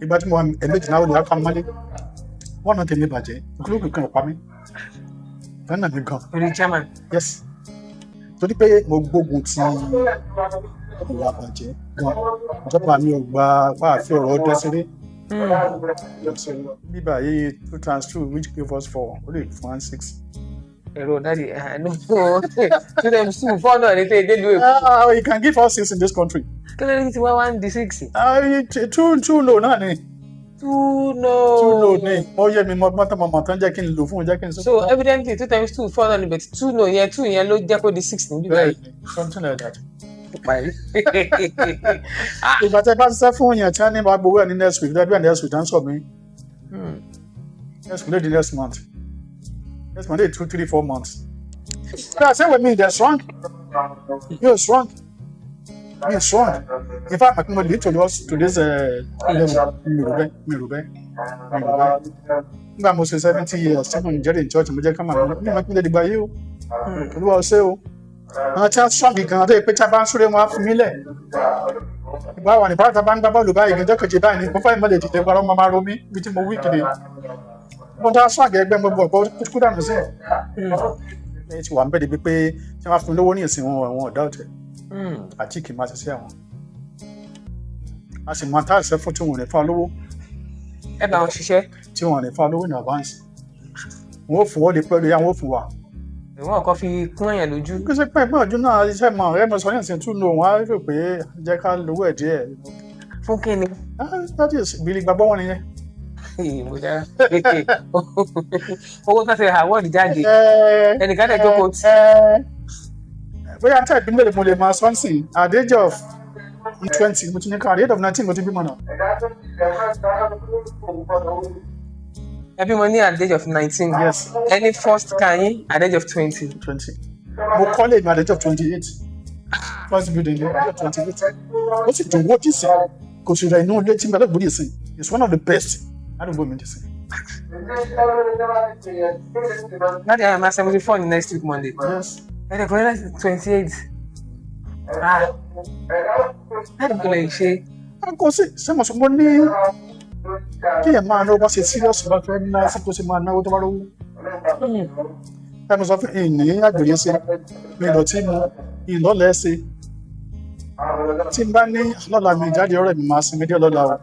Ìgbà tí mo wà ẹ̀mejì náà olùwà pa mọ́lé. Wọ́n náà tèmi bàjẹ́, ìkúlókè kan ò pa mí. Lọ́nà mi gan. Orí chairman. Yes. Torí pé mo gbógun ti ìwà bàjẹ́ gan. Ìjọba mi ò gba wáàfin ọ̀rọ̀ ọdẹ ṣeré. Bíbá yìí 2 times 2 which give us 4, ó lè fún one 6. Ẹ̀rọ dáàdi àánú 2 times 2 4 náà ní tẹ́ délùú Èkó. Ah, you can give us 6 in this country. Kí ló dé tí wá wá ń di 6? Two no náà ni. Two no. Two no ni. Ó yé mi mọ́tò mọ́tò tán jẹ́ kí n lò fún un jẹ́ kí n sọ. So evidently 2 times 2 4 náà ni, but two no yẹn, two yẹn ló jẹ́ kó di 6 níbí báyìí. Something like that. Parí. Ìgbà tẹ́ bá ṣiṣẹ́ fún yẹn tí wọ́n ní bá gbowó ẹ̀ ní next week, dábìá next week, dáńsọ̀ mi. Next week, lè di next month. Next month, lè 2, 3, 4 months. But I say with me, they're strong. You're strong. You're strong. In fact, I can lead to us to this level. Mi rò bẹ́ẹ̀, mi rò bẹ́ẹ̀, mi rò bẹ́ẹ̀. Nígbà mo ṣe 70 years, tí mo ń jẹ́rìí in church, mo jẹ́ ká máa mi máa pínlẹ̀ dìgbà yìí o. Olúwa ọ̀sẹ̀ o. Àwọn tí wọ́n strong gan-an tó yẹ pé tí a bá ń súré wọn á fi mí lẹ̀. Ìgbà wà ní bá ta bá ń gbá bọ́ọ̀lù báyìí, ìgbẹ́jọ́ kejì báyìí ni mo fẹ́ mọ́ lè dìde parọ́ máa ro mí bí tí mo wí kiri. Mo dá swag ẹgbẹ́ mo bọ̀ kú dànù sí. Ẹ ti wà ń bẹ̀ débi pé tí wọ́n á fún lówó ní ìsìn wọn àwọn ọ̀dà ọ̀tẹ̀ àti kì í máa ṣiṣẹ́ àwọn. A sì máa tá àṣẹ fún tí wọn ò ní fún lówó. Ẹ bá wọn ṣiṣẹ́. Tí wọn ò ní fún lówó in advance. Wọn ò fún wọn lè pẹ́lú ya wọn ò fún wa. Ìwọ̀n kan fi kún èèyàn lójú. Kí ṣe pẹ́ pẹ́ ọdún náà iṣẹ́ mọ̀ ẹ mọ̀ sọ ní ìsìn tún lò wọ́n á rò pé jẹ́ ká lówó ẹ̀ díẹ̀. Fún kí ni? That is ìbílẹ̀ gbàgbọ́ wọn nìyẹn. Mo dára owó tó ṣe award jáde ẹnìkan tẹ̀ jókòó tí. Bóyá tí àìbí mélòó mo lè máa sọ sí at the age of 20 mo ti ní ká at the age of 19 mo ti bímọ náà. Ẹ bímọ ní at the age of 19. Yes. Ẹni first car yín at the age of 20. 20. Mo kọ́lé mi at the age of 28. First building ní at the age of 28. Ó sì dùn wó tí sìn kò sì rẹ̀ inú ilé tí mi alẹ́ gbòdì sìn. It's one of the best ládùúgbò mi ti sìn. Láti àyàmá 74 ní next week Monday. Yes. Ẹ̀rẹ̀ kọ́lé láti 28. Láti kò lè ṣe. Kò sí ṣé mo sọ mo ní kí ẹ̀ máa náwó bá ṣe serious bá fẹ́ ná sí kó ṣe máa náwó tó bá rówó. Ẹ mo sọ fún ìní àgbèrè ṣe mi lọ tí mo ìlọ́lẹ̀ ṣe. Tí n bá ní lọ́la mi jáde ọ̀rẹ́ mi máa sinmi díẹ̀ lọ́la o.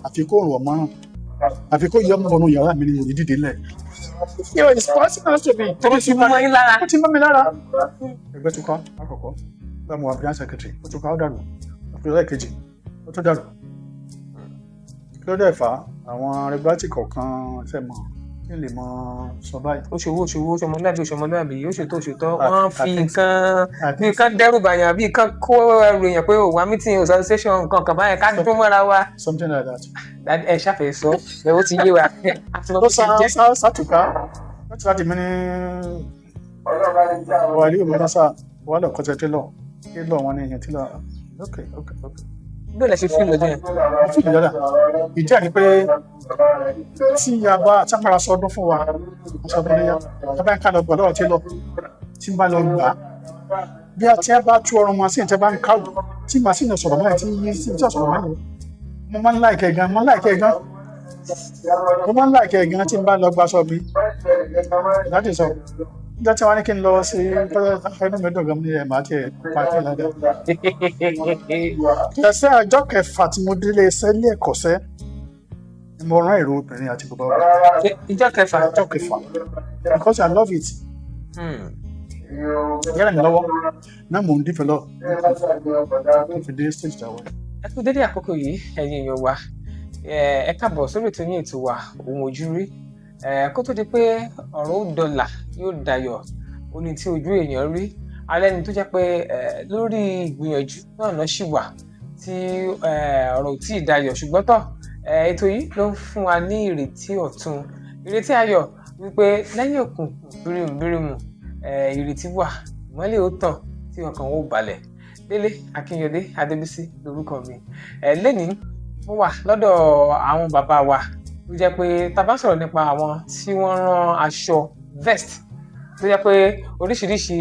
Àfi kó rùn ọ̀mọ́ náà. Àfi kó yọ ọmọ wọnú yàrá mi ni mo ní dìde lẹ̀. Yo, it's personal to me. Ó ti mọ́ yín lára. Ó ti mọ́ mi lára. Ẹgbẹ́ tó kọ́ àkọ́kọ́ bá mo wà branch secretary, ó tún kọ́ ó dàrú. Àpèjọ lẹ́ẹ̀kejì, ó tún dàrú. Kí ló dẹ̀ fà á? Àwọn regulatory kọ̀ọ̀kan ṣe mọ̀ kí n lè mọ sọ báyìí. Ó ṣòwò ṣòwò ṣọmọlúàbí ṣọmọlúàbí ó ṣètò ṣètò wọ́n fi nǹkan bí nǹkan dẹ́rù bàyàn bí nǹkan kó ẹrù èèyàn pé òwà meeting association nǹkan kan báyẹn ká dún mọ́ra wa. Something like that. Ẹ ṣàfẹ́ sọ ẹ ó ti yé wa. Ó sá sátùká láti láti mí ní wà ní òmìnira sá wà lọ kọjá télọ̀ télọ̀ wọn ní èèyàn télọ̀ ok ok ok. Bí o lè ṣe fíìmù lọ́jọ́ yẹn. Mo fíìmù lọ́dà ìdí ẹ̀ ni pé tí a bá tábàrà sọdún fún wa sọdún léyà tábà ń ká lọ gbà lọ́wọ́ télọ̀ tí n bá lọ gbà bí a ti bá tú ọrùn màsíìnì tí a bá ń káwò tí màsíìnì sọ̀rọ̀ báyìí tí yí sí tí a sọ̀rọ̀ báyìí mo máa ń láìkẹ́ gan mo máa ń láìkẹ́ gan mo máa ń láìkẹ́ gan tí n bá lọ gbaṣọ mi láti sọ nígbà tí wọ́n ní kí n lọ sí inú mi dùn gan ní ẹ̀ máa tiẹ̀ pàtẹ́ ládàá. Ẹsẹ̀ ọjọ́ kẹfà tí mo délé iṣẹ́ ilé ẹ̀kọ́ṣẹ́ ni mo rán èrò obìnrin àti bàbá obìnrin. Ìjọ kẹfà. Ọjọ́ kẹfà because I love it. Yẹ́rẹ̀ mi lọ́wọ́ náà mò ń develop tó fi dé stage tàwọn. Ẹ kú dédé àkókò yìí ẹ̀yin èèyàn wa, ẹ káàbọ̀ sórí ètò yín ètò wa Ohùn Ojúrí. Kó tó di pé ọ̀rọ̀ ó dọ̀là yóò dayọ̀ ó ní tí ojú èèyàn rí alẹ́ ni tó jẹ́ pé lórí ìgbìyànjú náà náà ṣì wà tí ọ̀rọ̀ ò tí ì dayọ̀, ṣùgbọ́n tọ̀ ètò yìí ló ń fún wa ní ìrètí ọ̀tun, ìrètí ayọ̀ wípé lẹ́yìn òkùnkùn bírímù ìrètí wà, ìmọ́lẹ̀ ó tàn tí ọkàn ó balẹ̀. Délé Akínyẹdé Adébísí lórúkọ mi. Lẹ́nìí mo wà lọ́dọ̀ àwọn bàbá wa tó jẹ́ pé tá a bá sọ̀rọ̀ nípa àwọn tí wọ́n rán aṣọ vest tó jẹ́ pé oríṣiríṣi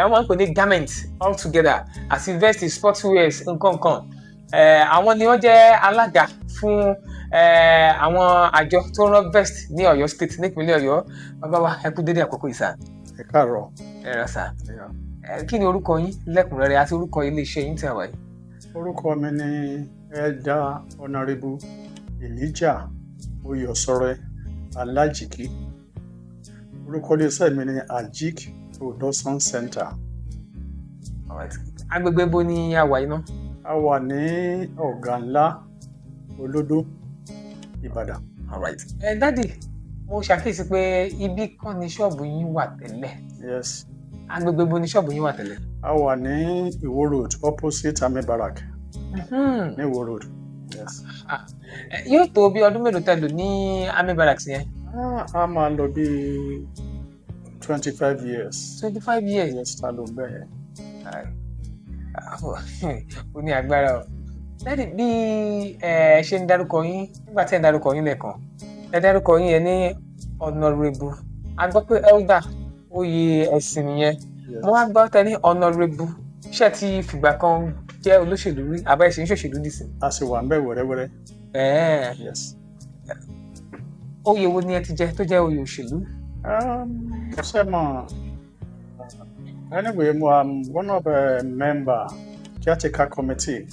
wọ́n máa ń pè ní garment all together àti vest, sportswears nǹkan kan. Àwọn ni wọ́n jẹ́ alága fún Àwọn àjọ tó ń rán vest ní Ọ̀yọ́ State nípínlẹ̀ Ọ̀yọ́. Bàbá wa, ẹ kú dédé àkókò ìsà. Ẹ káàárọ̀. Ẹ rà sà. Kí ni orúkọ yín lẹ́kùnrẹ́rẹ́ àti orúkọ iléeṣẹ́ yín tí a wà yìí? Orúkọ mi ni Elder Honourable Elijah Oyèsọrẹ Alájìkí. Orúkọ iléeṣẹ́ mi ni Ajik Production Center. Alright. Agbègbè bo ni a wà yìí ná? A wà ní Ọ̀gànlá, Olódó, Ìbàdàn. Alright. Ẹ daddy, mo ṣàkíyèsí pé ibi kan ni ṣọ́ọ̀bù yín wà tẹ́lẹ̀. Yes. Agbègbè bo ni ṣọ́ọ̀bù yín wà tẹ́lẹ̀? A wà ní Ìwó Road, opposite Army Barrack ní Ìwó Road. Yes. Ah, yóò tó bí ọdún mélòó tẹ́ lò ní Army Barracks yẹn? Ah, a máa lọ bí 25 years. 25 years. Yes, ta ló ń bẹ̀ yẹn. Ó ní agbára o. Daddy, bí ẹ ṣe ń dárúkọ yín, nígbà tí ẹ ń dárúkọ yín lẹ́ẹ̀kan, ẹ dárúkọ yín, ẹ ní honourable. A gbọ́ pé elder, oyè ẹ̀sìn nìyẹn. Mo wá gbọ́ tẹ ní honourable. Ṣé ẹ ti fìgbà kan jẹ́ olóṣèlú rí, àbá ẹ ṣe ń ṣòṣèlú nísìn? A sì wà ń bẹ̀ wẹ́rẹ́wẹ́rẹ́. Yes. Oyè wo ni ẹ ti jẹ tó jẹ́ oyè òṣèlú? Ṣé mọ̀, anyway, mo am one of a member caretaker committee,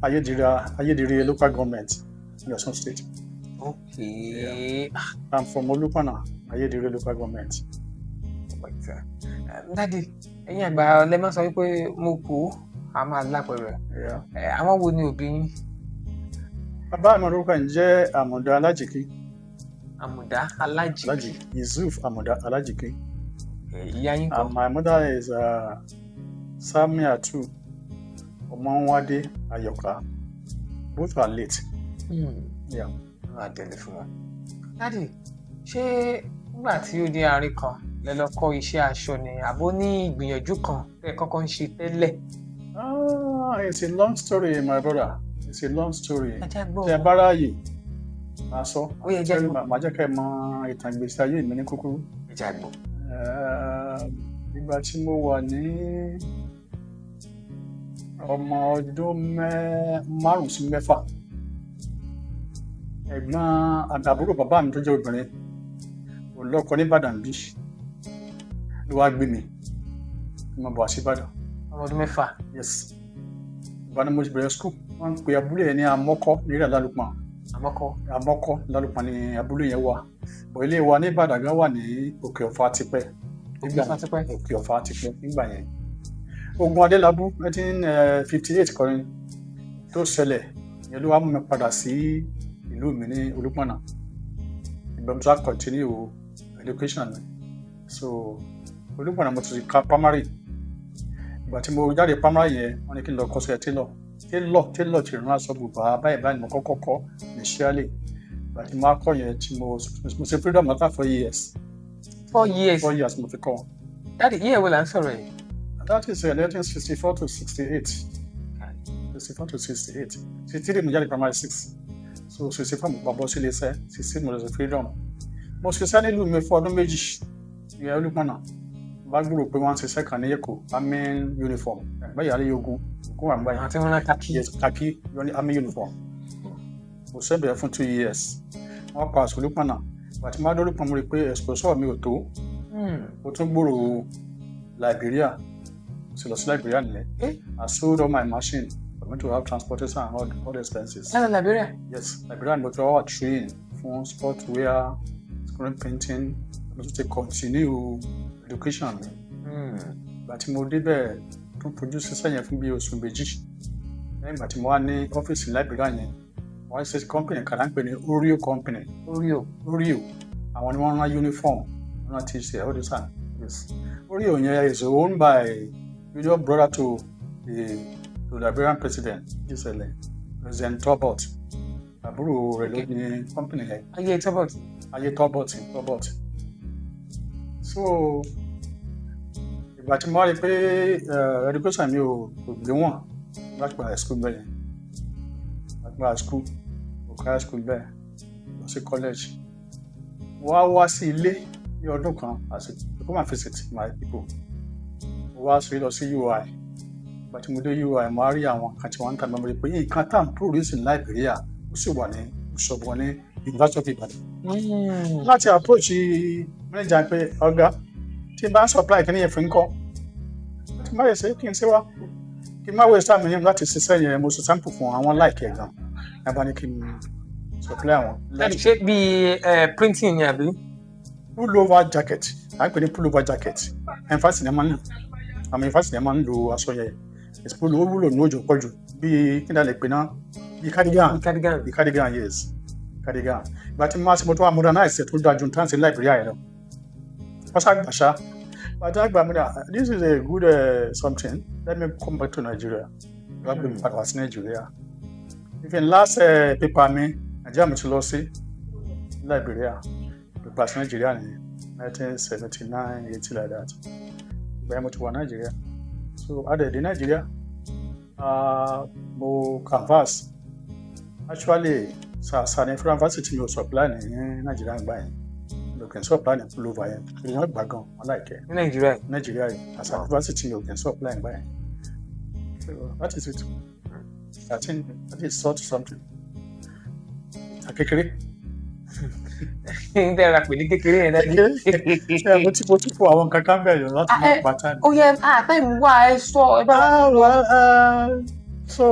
Ayédire local government in Osun State. I'm from Olupona, Ayédire local government. Daddy, ẹ̀yin àgbà lẹ máa sọ wípé mo kú a máa lápẹ̀rẹ̀. Àwọn wo ni òbí yín? Bàbá mi, orúkọ ń jẹ́ Àmọ̀dá Alájìkí. Àmùdá Alájìkí. Alájìkí, Yusuf Àmọ̀dá Alájìkí. Ìyá yín kọ́? And my mother is Samiatu Ọmọwádé Ayọ̀ká. Both are late. Yeah. Wọ́n á tẹ̀lé fún wọn. Daddy, ṣé nígbà tí ó dé àárín kan lẹ lọ kọ́ iṣẹ́ aṣọ ni, àbó ní ìgbìyànjú kan tẹ́ kọ́kọ́ ń ṣe tẹ́lẹ̀? Ah, it's a long story, my brother. It's a long story. Ẹ jẹ́ gbọ́. Tí ẹ bá ráàyè, màá sọ. Ó yẹ jẹ́ gbọ́. Màá jẹ́ kẹ́ ẹ mọ ìtàn ìgbésí ayé mi ní kúkúrú. Ẹ jẹ́ gbọ́. Ìgbà tí mo wà ní ọmọ ọdún 5 sí 6, ẹ̀gbọ́n àti àbúrò bàbá mi tó jẹ́ obìnrin, òun lọ́kọ ní Ìbàdàn bí, ló wá gbé mi kí mo bọ̀ wá sí Ìbàdàn. Ọmọ ọdún 6. Yes. Ìgbà ni mo ti bẹ̀rẹ̀ school, wọ́n ń pe abúlé yẹn ní Amọ́kọ́ ní ìrìn Lálùpọ̀n. Àmọ́kọ́. Amọ́kọ́ Lálùpọ̀n ní abúlé yẹn wà. Bọ̀ ilé wa ní Ìbàdàn gan wà ní Òkè Ọ̀fà tipẹ́. Òkè Ọ̀fà tipẹ́. Òkè Ọ̀fà tipẹ́ nígbà yẹn. Ogun Adélabú 1958 kọrin tó ṣẹlẹ̀ yẹn ló wá mú mi padà sí ìlú mi ní Olúpọ̀nà. Ìgbà mo ti wá continue education mi. So Olúpọ̀nà mo ti ka primary. Ìgbà tí mo jáde primary yẹn, wọ́n ní kí n lọ kọ́ṣẹ́ tailor. Tailor ti rán aṣọ bùbá báyìí báyìí ni mo kọ́kọ́ kọ́ initially. Ìgbà tí mo wá kọ́ yẹn, tí mo ṣe freedom after 4 years. 4 years. 4 years mo fi kọ́. Daddy, yíyẹ wo là ń sọ̀rọ̀ yìí? That is 1964 to 68. 64 to 68. 63 mo jáde primary six. So 64 mo bọ́ sí iléeṣẹ́, 68 mo lọ sí freedom. Mo ṣiṣẹ́ nílùú mi fún ọdún 2 ní Olúpọ̀nà. Bá gbúrò pé wọ́n ń ṣiṣẹ́ kan ní Èkó, army uniform. Ẹ̀gbẹ́ ìyáálé ogun, ogun wà ń gbáyìí. Àwọn tí wọ́n rán kakí. Yes, khaki, yọ ní army uniform. Mo ṣẹ́bẹ̀ẹ́ fún 2 years. Wọ́n pa àṣọ Olúpọ̀nà. Ìgbà tí mo bá dé Olúpọ̀nà, mo rí i pé exposure mi ò tó. Mo tún gbúrò Liberia. Mo sì lọ sí Liberia nìyẹn. Eh? I sold all my machine for me to have transportation and all the expenses. Lálẹ́ Liberia. Yes, Liberia ni mo ti wá wà train fún sport wear, screen printing. Mo tún ti continue education mi. Ìgbà tí mo débẹ̀, tún fojú síṣẹ́ yẹn fún bí oṣù 2. Lẹ́yìn ìgbà tí mo wá ní ọ́fíìsì Liberia yẹn, wọ́n ṣe company kan là ń pè ní Oreo company. Oreo. Oreo, àwọn ni wọ́n rán uniform, wọ́n rán t-shirt, all this and yes. Oreo yẹn is owned by junior brother to the Liberian president, jíṣẹ̀lẹ̀ President Tolbert. Àbúrò rẹ̀ ló ní company yẹn. Ayé Tolbert. Ayé Tolbert. So ìgbà tí mo wá rí i pé education mi kò gbé wọn láti padà school bẹ́ẹ̀ yẹn, láti padà school, mo kọ́ high school bẹ́ẹ̀, lọ sí college. Mo wá wá sí ilé ní ọdún kan as a to come and visit my people. Mo wá sí lọ sí UI. Ìgbà tí mo dé UI, mo wá rí àwọn kan tí wọ́n ń tà, mo rí i pé nǹkan tá à ń produce ní Liberia, ó sì wà ní Bookshop wọn ní University of Ibadan. Láti approach manager pé ọ̀gá, tí n bá ń supply kí ni yẹn fi ń kọ́, tí n bá yẹ ṣe kí n ṣe wá, kí n má waste time yẹn láti ṣiṣẹ́ yẹn. Mo ṣe sample fún àwọn, like ẹ̀ gan, ẹ bá ní kí n supply àwọn. Daddy, ṣé bíi printing ni àbí? Pullover jacket, à ń pè ní pullover jacket. University ni a máa ń lò, àwọn university ni a máa ń lo aṣọ yẹn. It's pull, ó wúlò ní òjò pọ̀jù, bíi kí ni a lè pè náà, bíi cardigan. Bíi cardigan. Bíi cardigan, yes, cardigan. Ìgbà tí mo máa ṣe, mo tó wà modernize tó dáa ju tán sí Liberia yẹn lọ. Wọ́n ṣá gbàṣá bàtà àgbà mi náà, this is a good something, let me come back to Nigeria. Wọ́n gbé mi padà wá sí Nigeria. Even last paper mi, Nigeria mi ti lọ sí Liberia, paper sí Nigeria ní 1979, 80 like that. Ìgbà yẹn mo ti wà Nigeria. So adẹ̀ dé Nigeria, mo canvas. Actually, sàṣà ní fúnra varsity mi ò supply ní Nigeria gbà yẹn, mi ò kì í supply ní pullover yẹn, torí wọ́n gbà gan, wọ́n like ẹ́. Ní Nàìjíríà? Nigeria yìí, as a university mi ò kì í supply gbà yẹn. So that is it. I think that is sort something ìta kékeré. Ń tẹ́ra pè ní kékeré yẹn, Daddy. Ṣé mo ti fún àwọn nǹkan kan bẹ́ẹ̀ yọ láti Ah, má eh, pa time. Ó yẹ àtẹ̀mí wá, ẹ sọ ẹ bá. Ah, well, so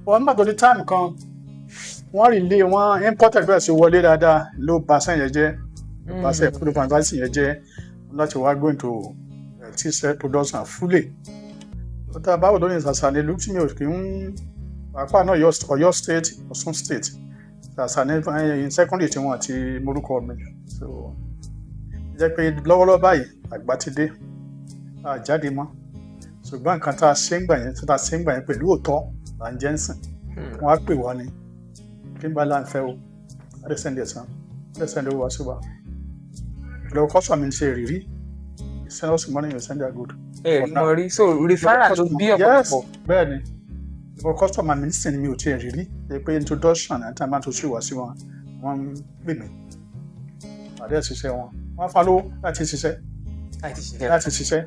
wọ́n gbàgbọ́ ní time kan, wọ́n rí ilé wọ́n imported bẹ̀rẹ̀ sí wọlé dáadáa, ló bà sẹ́yìn yẹn jẹ́, ló bà sẹ́yìn pullover university yẹn jẹ́ láti wá go into t-shirt production fully. Tá a bá wò lónìí, ṣàṣà ní ìlú tí mi ò kí ń pàápàá náà, Ọ̀yọ́ State, Ọ̀ṣun State, ṣàṣà ní secondary tí wọ́n àti morúkọ mi. So jẹ́ pé lọ́wọ́lọ́wọ́ báyìí, àgbà ti dé, a jáde mọ́, ṣùgbọ́n nǹkan tá a ṣe ń gbà yẹn, tá a ṣe ń gbà yẹn pẹ̀lú òótọ́ là ń jẹ́ ń sìn. Wọ́n á pè wá ní kí n bá láǹfẹ́ o, wọ́n lè send ẹ̀ sàn, wọ́n lè send owó wá sí wa. Lọ́wọ́ kọ́sọ̀ mi ń ṣe ìrírí, you send us money, you send their good. Ẹ rí wọn rí, so referral ló bí ọ̀pọ̀lọpọ̀. Bẹ́ẹ̀ ni, ìbọn customer mi ń sìn, mi ò tiẹ̀ rí rí ṣe pé introduction àti àmà tó ṣì wá sí wọn, wọ́n ń pè mí, àdé ṣiṣẹ́ wọn, wọ́n fa lówó láti ṣiṣẹ́. Láti ṣiṣẹ́. Láti ṣiṣẹ́,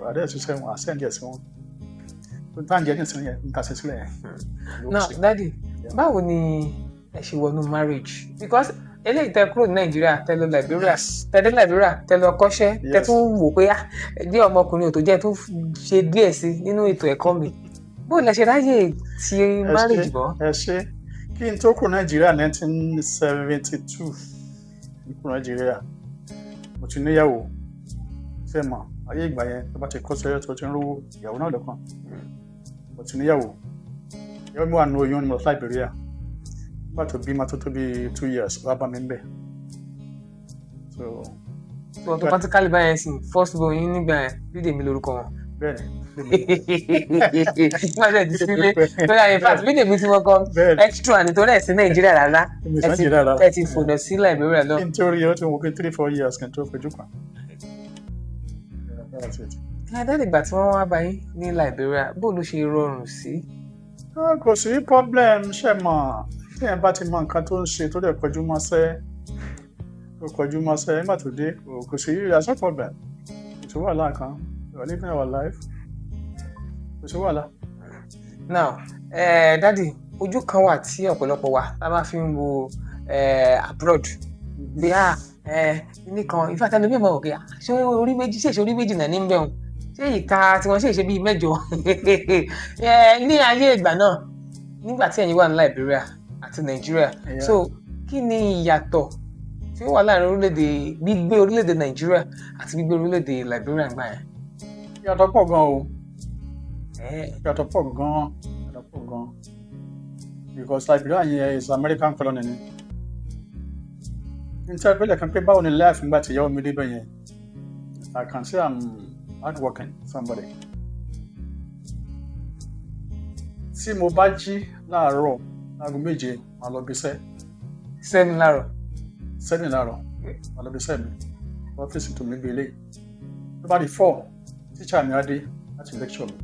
àdé ṣiṣẹ́ wọn, àṣẹ ǹjẹ́ sí wọn tó ń tàn jẹ́ nísìnyí yẹn ń ta ṣe sílẹ̀ yẹn. Now Daddy, báwo ni ẹ ṣe wọnú marriage? Because eléyìí tẹ kúrò ní Nàìjíríà, tẹ lọ Liberia, tẹ dé Liberia, tẹ lọ kọ́ṣẹ́, tẹ tún wò pé ah, bí ọmọkùnrin ò tó jẹ́ tó ṣe díẹ̀ sí nínú ètò ẹ̀kọ́ mi, bó lẹ ṣe ráyè ti marriage bọ́? Ẹ ṣe. Kí n tó kúrò Nàìjíríà, 1972 kúrò Nàìjíríà, mo ti níyàwó. Ṣe mọ̀ ayé ìgbà yẹn, tó bá ti kọ́ sẹ́yọ́ tó ti ń rówó, ìyàwó náà lọ́kàn. Mo ti níyàwó, ìyàwó mi wà nínú oyún ni mo lọ sí Liberia. Nígbà tó bímọ tó bí 2 years, wàá bá mi ń bẹ̀. So So automatically báyẹn sì, first born yín nígbà yẹn, Bídèmí lórúkọ wọn. Bẹ́ẹ̀ni. Nígbà tí ẹ ti sílé tó yà, in fact Bídèmí tí wọ́n kọ́ extra nítorí ẹ̀ sí Nàìjíríà rárá, ẹ ti fònà sí Liberia lọ. Kí n tó rí, ó ti wọ pé 3-4 years kí n tó fojú kan. Ẹ ìgbà tí wọ́n wá bá yín ní Liberia, bó ló ṣe rọrùn sí? Kò sí problem. Ṣe mọ̀, tí ẹ bá ti mọ nǹkan tó ń ṣe, tó dẹ̀ kọjú mọ́ṣẹ́, tó kọjú mọ́ṣẹ́, nígbà tó dé, kò sí, there's no problem, kò sí wàhálà kan. We are living our life, kò sí wàhálà. Now, Daddy, ojú kan wà tí ọ̀pọ̀lọpọ̀ wa tá a máa fi ń wo abroad bí a nìkan. In fact, ẹlòmíì mọ̀ òkè, ṣé orí méjì, ṣé orí méjì náà ní ń bẹ̀rù, ṣé ìka tí wọ́n ṣe ṣe bíi mẹ́jọ ní ayé ìgbà náà, nígbà tí ẹ̀yin wà ní Liberia àti Nàìjíríà. So kí ni ìyàtọ̀ tí ó wà láàrin orílẹ̀-èdè, gbígbé orílẹ̀-èdè Nàìjíríà àti gbígbé orílẹ̀-èdè Liberia gbà yẹn? Ìyàtọ̀ pọ̀ gan o, ìyàtọ̀ pọ̀ gan, ìyàtọ̀ pọ̀ gan, because Liberia yẹn is American colony ni. N tí a gbélé kan pé báwo ni life nígbà tí ìyàwó mi débẹ̀ yẹn, I can say I'm hardworking somebody. Tí mo bá jí láàárọ̀ láago 7, màá lọ bí iṣẹ́. 7 láàárọ̀? 7 láàárọ̀, màá lọ bí iṣẹ́ mi, ọ́fíìsì tó mi gbé ilé. Tó bá di 4, tíṣà mi á dé láti lecture mi.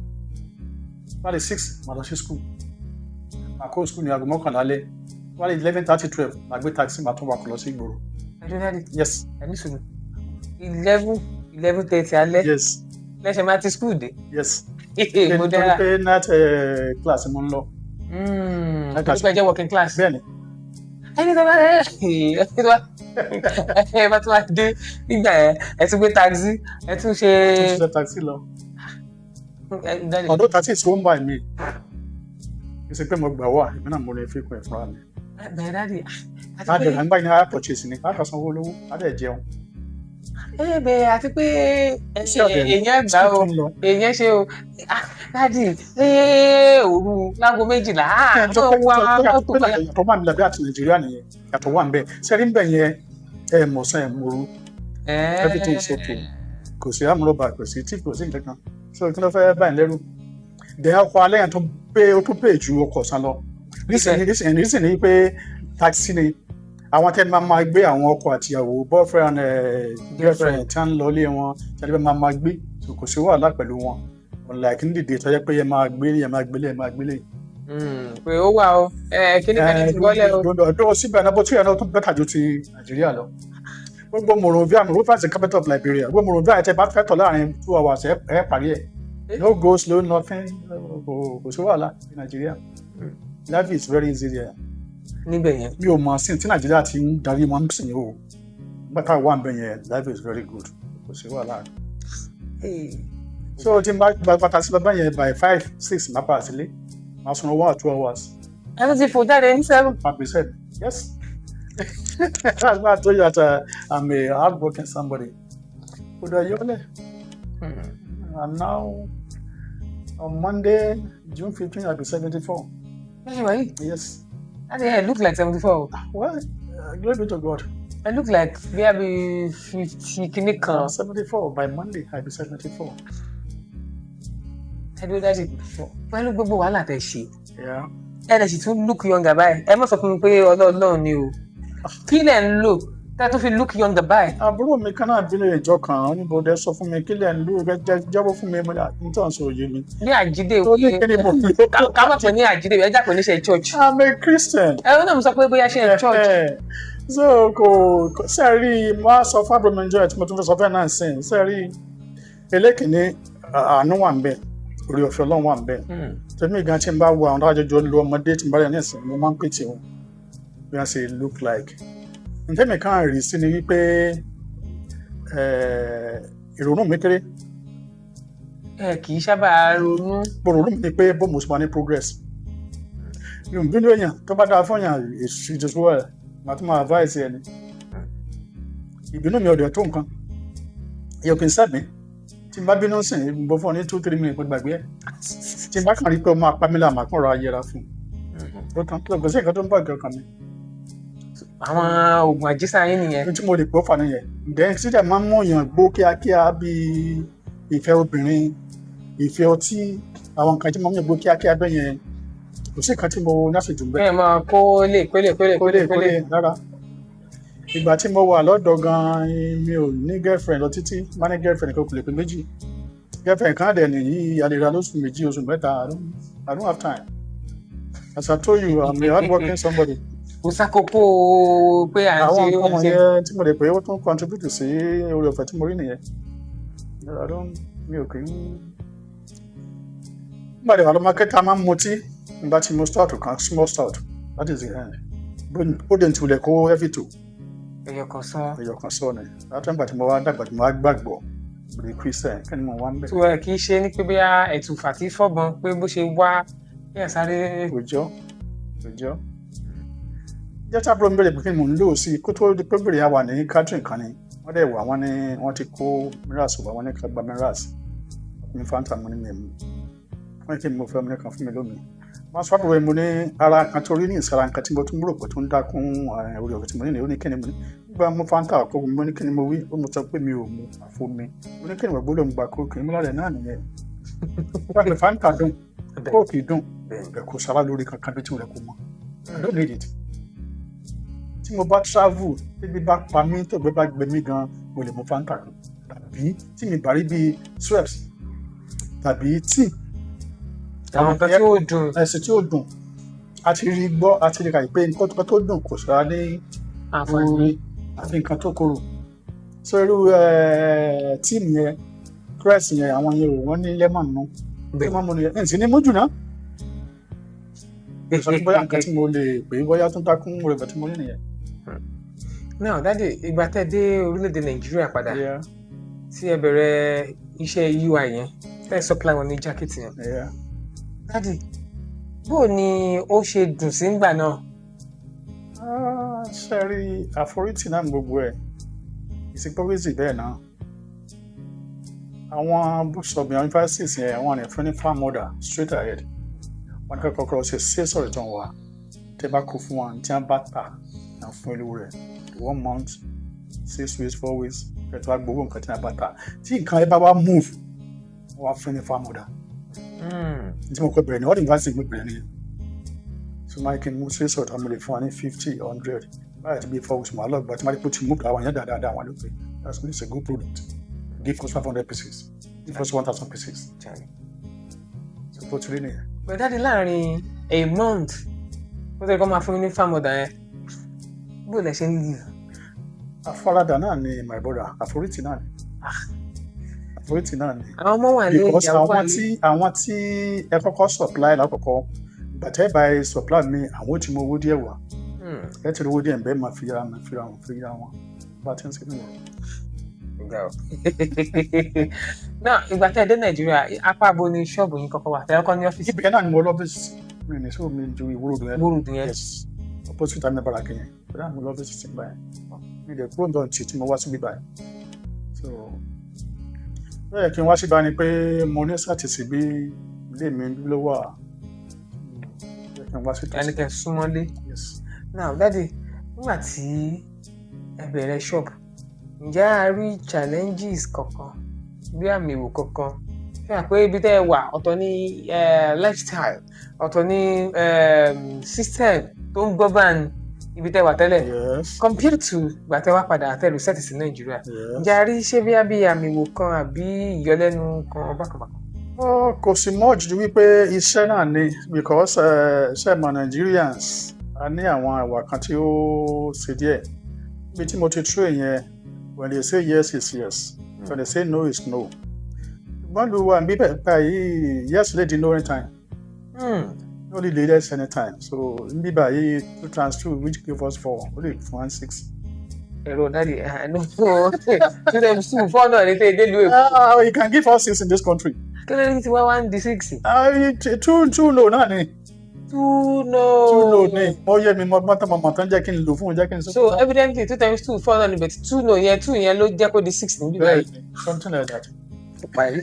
Tó bá di 6, màá lọ sí school, màá kó school ní aago 11 alẹ́. Tó bá di 11:30, 12, màá gbé taxi, màá tún wakọ̀ lọ sí ìgboro. Ẹjọ́, Daddy. Yes. Ẹni sùn 11, 11:30 alẹ́? Yes. Lẹ́sẹ̀ máa ti school dé? Yes. Mo dára. Nítorí pé night class mo ń lọ. Torí pé ẹ jẹ́ working class. Bẹ́ẹ̀ni. Ẹni tó bá ẹni tó bá ẹ bá tún wá dé nígbà yẹn, ẹ tún gbé taxi, ẹ tún ṣe. Tún ṣiṣẹ́ taxi lọ. Although taxi is owned by me, kì í ṣe pé mo gbà wá, èmi náà mo lè fi kún ẹ̀ fúnra mi. Bẹ́ẹ̀ daddy, àti láti pé ọ̀gá nígbà yẹn á purchase ni, á kà sanwó olówó, á dẹ̀ jẹun. Ẹ bẹ́ẹ̀, àti pé Sí ọ̀dẹ̀ ni. èèyàn gbà o, Tún lọ. èèyàn ṣe o. Ah, daddy, òru láago 12, ah, tó wọ́n pé wá tó mọ́tò pé kan. yàtọ̀ wà nílẹ̀ bí àti Nàìjíríà nìyẹn, yàtọ̀ wà níbẹ̀. Sẹ́rí ń bẹ̀ yẹn, ẹ mọ̀sán ẹ̀ mọ̀rú, everything is okay, kò sí amúlọ́bà, kò sí tí, kò sí nǹkan kan. So kí ló fẹ́ báyìí lẹ́rù dẹ̀? Ọkọ̀ alẹ́ yẹn tó pé, ó tún pè ju ọkọ̀ ọ̀sán lọ. Nísìnyí pé taxi ni àwọn tẹ́ máa gbé, àwọn ọkọ àtìyàwó, boyfriend, girlfriend tí wọ́n ń lọ ilé wọn, tí wọ́n máa gbé. So kò sí wàhálà pẹ̀lú wọn, unlike ní dìde tó jẹ́ pé ẹ máa gbélé, ẹ máa gbélé, ẹ máa gbélé. Pé ó wà o, kíní kan ní ti bọ́lẹ̀ o. Ọdún síbẹ̀ náà, bó tí ìyànà tó better ju ti Nàìjíríà lọ. Gbogbo Monrovia, Monrovia is the capital of Liberia. Gbogbo Monrovia, ẹ tẹ́ bá fẹ́ tọ̀ láàrin 2 hours, ẹ parí ẹ̀. No go slow, nothing, kò sí wàhálà ní Nàìjíríà. Life is very easy there. Níbẹ̀ yẹn. Mi ò mọ̀ sí tí Nàìjíríà ti ń darí wọn sí o. Nígbà táwọn wà ń bẹ̀ yẹn, life is very good, kò sí wàhálà. So tí n bá gba bàtà sí lọ́bẹ̀ yẹn, by 5, 6 máa padà sílé, máa sùn 1 or 2 hours. Ẹ tún ti fò jáde ní 7. 5%, yes. That's why I told you that I'm a hardworking somebody. Kódà yọlẹ̀. And now on Monday, June 15, I'll be 74. Bẹ́ẹ̀ wáyé. Yes. Daddy, ẹ look like 74. Well, glory be to God. Ẹ look like bí a bí 50 kíní kan. I'm 74. By Monday, I'll be 74. Ẹ dúró, daddy, pẹ̀lú gbogbo wàhálà tẹ̀ ṣe, ẹ lè sì tún look younger báyìí. Ẹ má sọ fún mi pé ọlọ́ọ̀lọ́ọ̀ ni o. Kí lẹ̀ ń lò tẹ́ tó fi look younger báyìí? Àbúrò mi kan náà bílẹ̀ ìjọ kan, oníbodè sọ fún mi, kílẹ̀ ń lù rẹ jẹ́wọ́ fún mi, mo ní àtúntò sọ òye mi. Ní àjídé. Tó ní kí ni mo fi. Ká má pè ní àjídé, ẹ já pè ní ṣe church. I'm a Christian. Ẹ ó náà mo sọ pé bóyá ṣe church. So kò sẹ́ẹ̀rí, mo á sọ fún àbúrò mi jọ ẹ̀ tí mo tún fẹ́ sọ fẹ́ náà sìn sẹ́ẹ̀rí elékìní, àánú wà ń bẹ̀, orí ọ̀fẹ́ Ọlọ́run wà ń bẹ̀. Tèmi gan, tí n bá wo àwọn tó àjọjọ lu ọmọdé tí n bá rí ní ìsìn, mo máa ń pètè wọn bí wọ́n ṣe look like. Ntẹ́mi kan rí sí ni wípé ìrònú mi kéré. Ẹ kì í sábà ronú. Ìrònú mi ni pé bó mo ṣe máa ní progress. Mi ò bínú èèyàn tó bá dáa fún èèyàn, it is well, màá tún máa advice ẹni. Ìbínú mi ò dẹ̀ tó nǹkan, èèyàn kì í sẹ́mi. Tí n bá bínú sìn, mo fún ọ ní 2-3 minutes, mo gbàgbé ẹ̀. Tí n bá kàn rí pé ó máa pa mí láàmú, àkànrọ̀ ayẹra fún un, ó tán. Kò sí nǹkan tó ń bọ̀ nǹkan kan mi. Àwọn oògùn àjíṣà yín nìyẹn. Ohun tí mo lè gbọ́ fà nìyẹn. Then sídẹ̀ máa ń mú èèyàn gbó kíákíá bíi ìfẹ́ obìnrin, ìfẹ́ ọtí, àwọn nǹkan tí mo ń yàn gbó kíákíá bẹ́ẹ̀ yẹn, kò sí nǹkan tí mo láṣejù ń bẹ́ẹ̀. Bẹ́ẹ̀ máa kó lè kólè kólè kólè kólè. Rárá. Ìgbà tí mo wà lọ́dọ̀ gan-an, mi ò ní girlfriend lọ títí. Má ní girlfriend kan, kò lè pé méjì. Girlfriend kan dẹ̀ nìyí, a lè ra lóṣù 2, oṣù 3. I don't have time. As I told you, I'm a hardworking somebody. Kò sákòókò pé à ń ṣe. Àwọn nǹkan wọ̀nyẹn tí mo lè pè é, ó tún contribute sí oore ọ̀fẹ́ tí mo rí nìyẹn. I don't, mi ò kì í. Nígbà tí wà lọ́mọ akẹ́kọ̀ọ́ máa ń mutí, nígbà tí mo stout kan, small stout, that is the end. Bó dé tilẹ̀ kó heavy tó. Ẹyọ kan sán. Ẹyọ kan sọ ni. Látọ̀ nígbà tí mo wá dàgbà, tí mo wá gbàgbọ́ bí Christian, kí ni mo wá ń bẹ̀? Tó ẹ kì í ṣe ní pé bóyá ẹ̀tùfà tí fọ́bọn pé bó ṣe wá kí ẹ̀ sáré. Kò jọ, kò jọ. Jẹ́ tí àbúrò mi bẹ̀rẹ̀ pé kí ni mò ń lò sí, kó tó di pé bèrè, àwà ní catherine kan ni wọ́n dẹ̀ wà, wọ́n ní wọ́n ti kó minerals wá, wọ́n ní ká gba minerals ní Fanta. Mo ní mi mú. Wọ́n ní kí ni mo fẹ́, mo ní kan fún mi lómi. Wọ́n sọ àbúrò mi, mo ní ara kan tó rí ní ìsara nǹkan tí mo tún rò pé tó ń dákún orí ọ̀fẹ́ tí mo ní ní. Ó ní kí ni mo ní nígbà mo Fanta kó? Mo ní kí ni mo wí? Ó mo sọ pé mi ò mu àfo mi. Mo ní kí ni mo gbọ́dọ̀ ń gba Coke mo lálẹ́ náà nìyẹn. Wọ́n pe Fanta dùn, Coke dùn, ẹ̀ kò sára lórí kankan bí tí mo rẹ̀ kò mọ́. I don't need it. Tí mo bá travel, tébi bá pa mí, tóògbé bá gbẹ mí gan, mo lè mu Fanta kan, tàbí tí mi bá rí bíi Schweppes tàbí tíì. Àwọn nǹkan tí ó dùn. Ẹ̀sìn tí ó dùn. A ti rí gbọ́, a ti rí kàyí pé nǹkan tó dùn kò sára ní àǹfààní oore àfi nǹkan tó korò. So irú tíì yẹn, Krest yẹn, àwọn yẹn ò, wọ́n ní lemon nù tí wọ́n mú nìyẹn ǹsì ní mójú náà. Sọ pé bóyá nǹkan tí mo lè pè é, bóyá tó ń dákún rẹ̀ tí mo ní nìyẹn. Now daddy, ìgbà tẹ́ dé orílẹ̀-èdè Nàìjíríà padà, tí ẹ bẹ̀rẹ̀ iṣẹ́ UI yẹn, tẹ́ supply wọn ní jacket yẹn. Daddy, bó ni ó ṣe dùn sí ngbà náà? Ṣe rí àforítì náà ní gbogbo ẹ̀, ìsìnkú bẹ́ẹ̀ náà. Àwọn bookshop yẹn, universities yẹn, àwọn ní fún ní farm order straight ahead. Wọ́n ní kọ́kọ́ ṣe sales return wa, tẹ́ bá kó fún wọn, tí wọ́n bá tà náà fún ìlú rẹ̀, 1 month, 6 weeks, 4 weeks, kẹ́tọ́ wá gbowó nǹkan tí wọ́n bá tà. Tí nǹkan ẹ bá wá move, wọ́n wá fún ní farm order. Tí mo kọ́ bẹ̀rẹ̀ ní all university mo bẹ̀rẹ̀ nìyẹn. So máa kí n mú sales return, mo lè fún wa ní 50, 100 báyìí, tí bí 4 weeks mo wá lọ gbà tí máa rí pé ó ti move àwọn yẹn dáadáa, àwọn ló pé that's it's a good product, give us 500 pieces, give us 1,000 pieces. So bó ti rí nìyẹn. But daddy, láàrin a month ó tẹ́ kọ́ máa fún yín ní farm order yẹn, bó lẹ ṣe ń live? Àfaradà náà ni, my brother, àforítì náà ni, àforítì náà ni. Àwọn ọmọ wà lé, Because ìyàwó wà àwọn lé. tí àwọn tí ẹ kọ́kọ́ supply lákọ̀ọ́kọ́, gbàtẹ́ bá ẹ supply mi, àwọn ò ti mú owó díẹ̀ wá. Ẹ ti rí owó díẹ̀ bẹ́ẹ̀, máa fi ra máa fi ra wọn fi ra wọn bá ti ń ṣe nìyẹn. Ọ̀gá o. Now, ìgbà tẹ́ ẹ dé Nàìjíríà, apá bo ni ṣọ́ọ̀bù yín kọ́kọ́ wà? Tẹ́ ẹ kọ́ ní ọ́fíìsì? Ibẹ̀ náà ni mo lọ́fíìsì mi ní sọ mi ju ìwúrò dùn yẹn. Gbóòrò yẹn. Yes, opposite army barrack yẹn, bẹ́ẹ̀ náà mo lọ́fíìsì sí báyìí. Mi lè kúrò nítorí tí mo wá síbí báyìí. So bẹ́ẹ̀ kí n wá síbí báyìí ni pé mo ní sàtìsí bí ilé mi ló wà, bẹ́ẹ̀ kí n wá sí. Ẹni kẹ́ súnmọ́lé. Yes. Now daddy, nígbà tí ẹ bẹ̀rẹ̀ ṣọ́ọ̀bù, ǹjẹ́ a rí challenges kankan, bí àmì ìwò kankan fi hàn pé ibi tẹ́ ẹ wà, ọ̀tọ̀ ní lifestyle, ọ̀tọ̀ ní system tó ń govern ibi tẹ́ ẹ wà tẹ́lẹ̀, compared to ìgbà tẹ́ wá padà tẹ́ reset sí Nàìjíríà? Ǹjẹ́ a rí ṣé bí àmì ìwò kan àbí ìyọlẹ́nu kan bákan bákan? Oh, kò sí much ju wípé iṣẹ́ náà ni, because iṣẹ́ mọ̀ Nigerians, a ní àwọn ìwà kan tí ó ṣe díẹ̀. Ibi tí mo ti train yẹn, when they say yes is yes, when they say no is no. Ṣùgbọ́n lu wa níbí báyìí, yes lè di no anytime. No lè yes anytime. So níbí báyìí, 2 times 2, which give us 4, ó lè fún one six. Ẹ̀rọ daddy, no, 2 times 2 4 náà ní tẹ́ ẹ délùú Èkó. Ah, you can give us 6 in this country. Kí ló dé tí wá wá ń di six? Ah, two two no náà ni. Two no. Two no ni. Mo yẹ mi mo mọ́tàn mọ́tàn tán, jẹ́ kí n lò fún un, jẹ́ kí n sọ. So evidently 2 times 2 4 náà ni, but two no yẹn, two yẹn ló jẹ́ kó di six níbí báyìí. Something like that. Parí.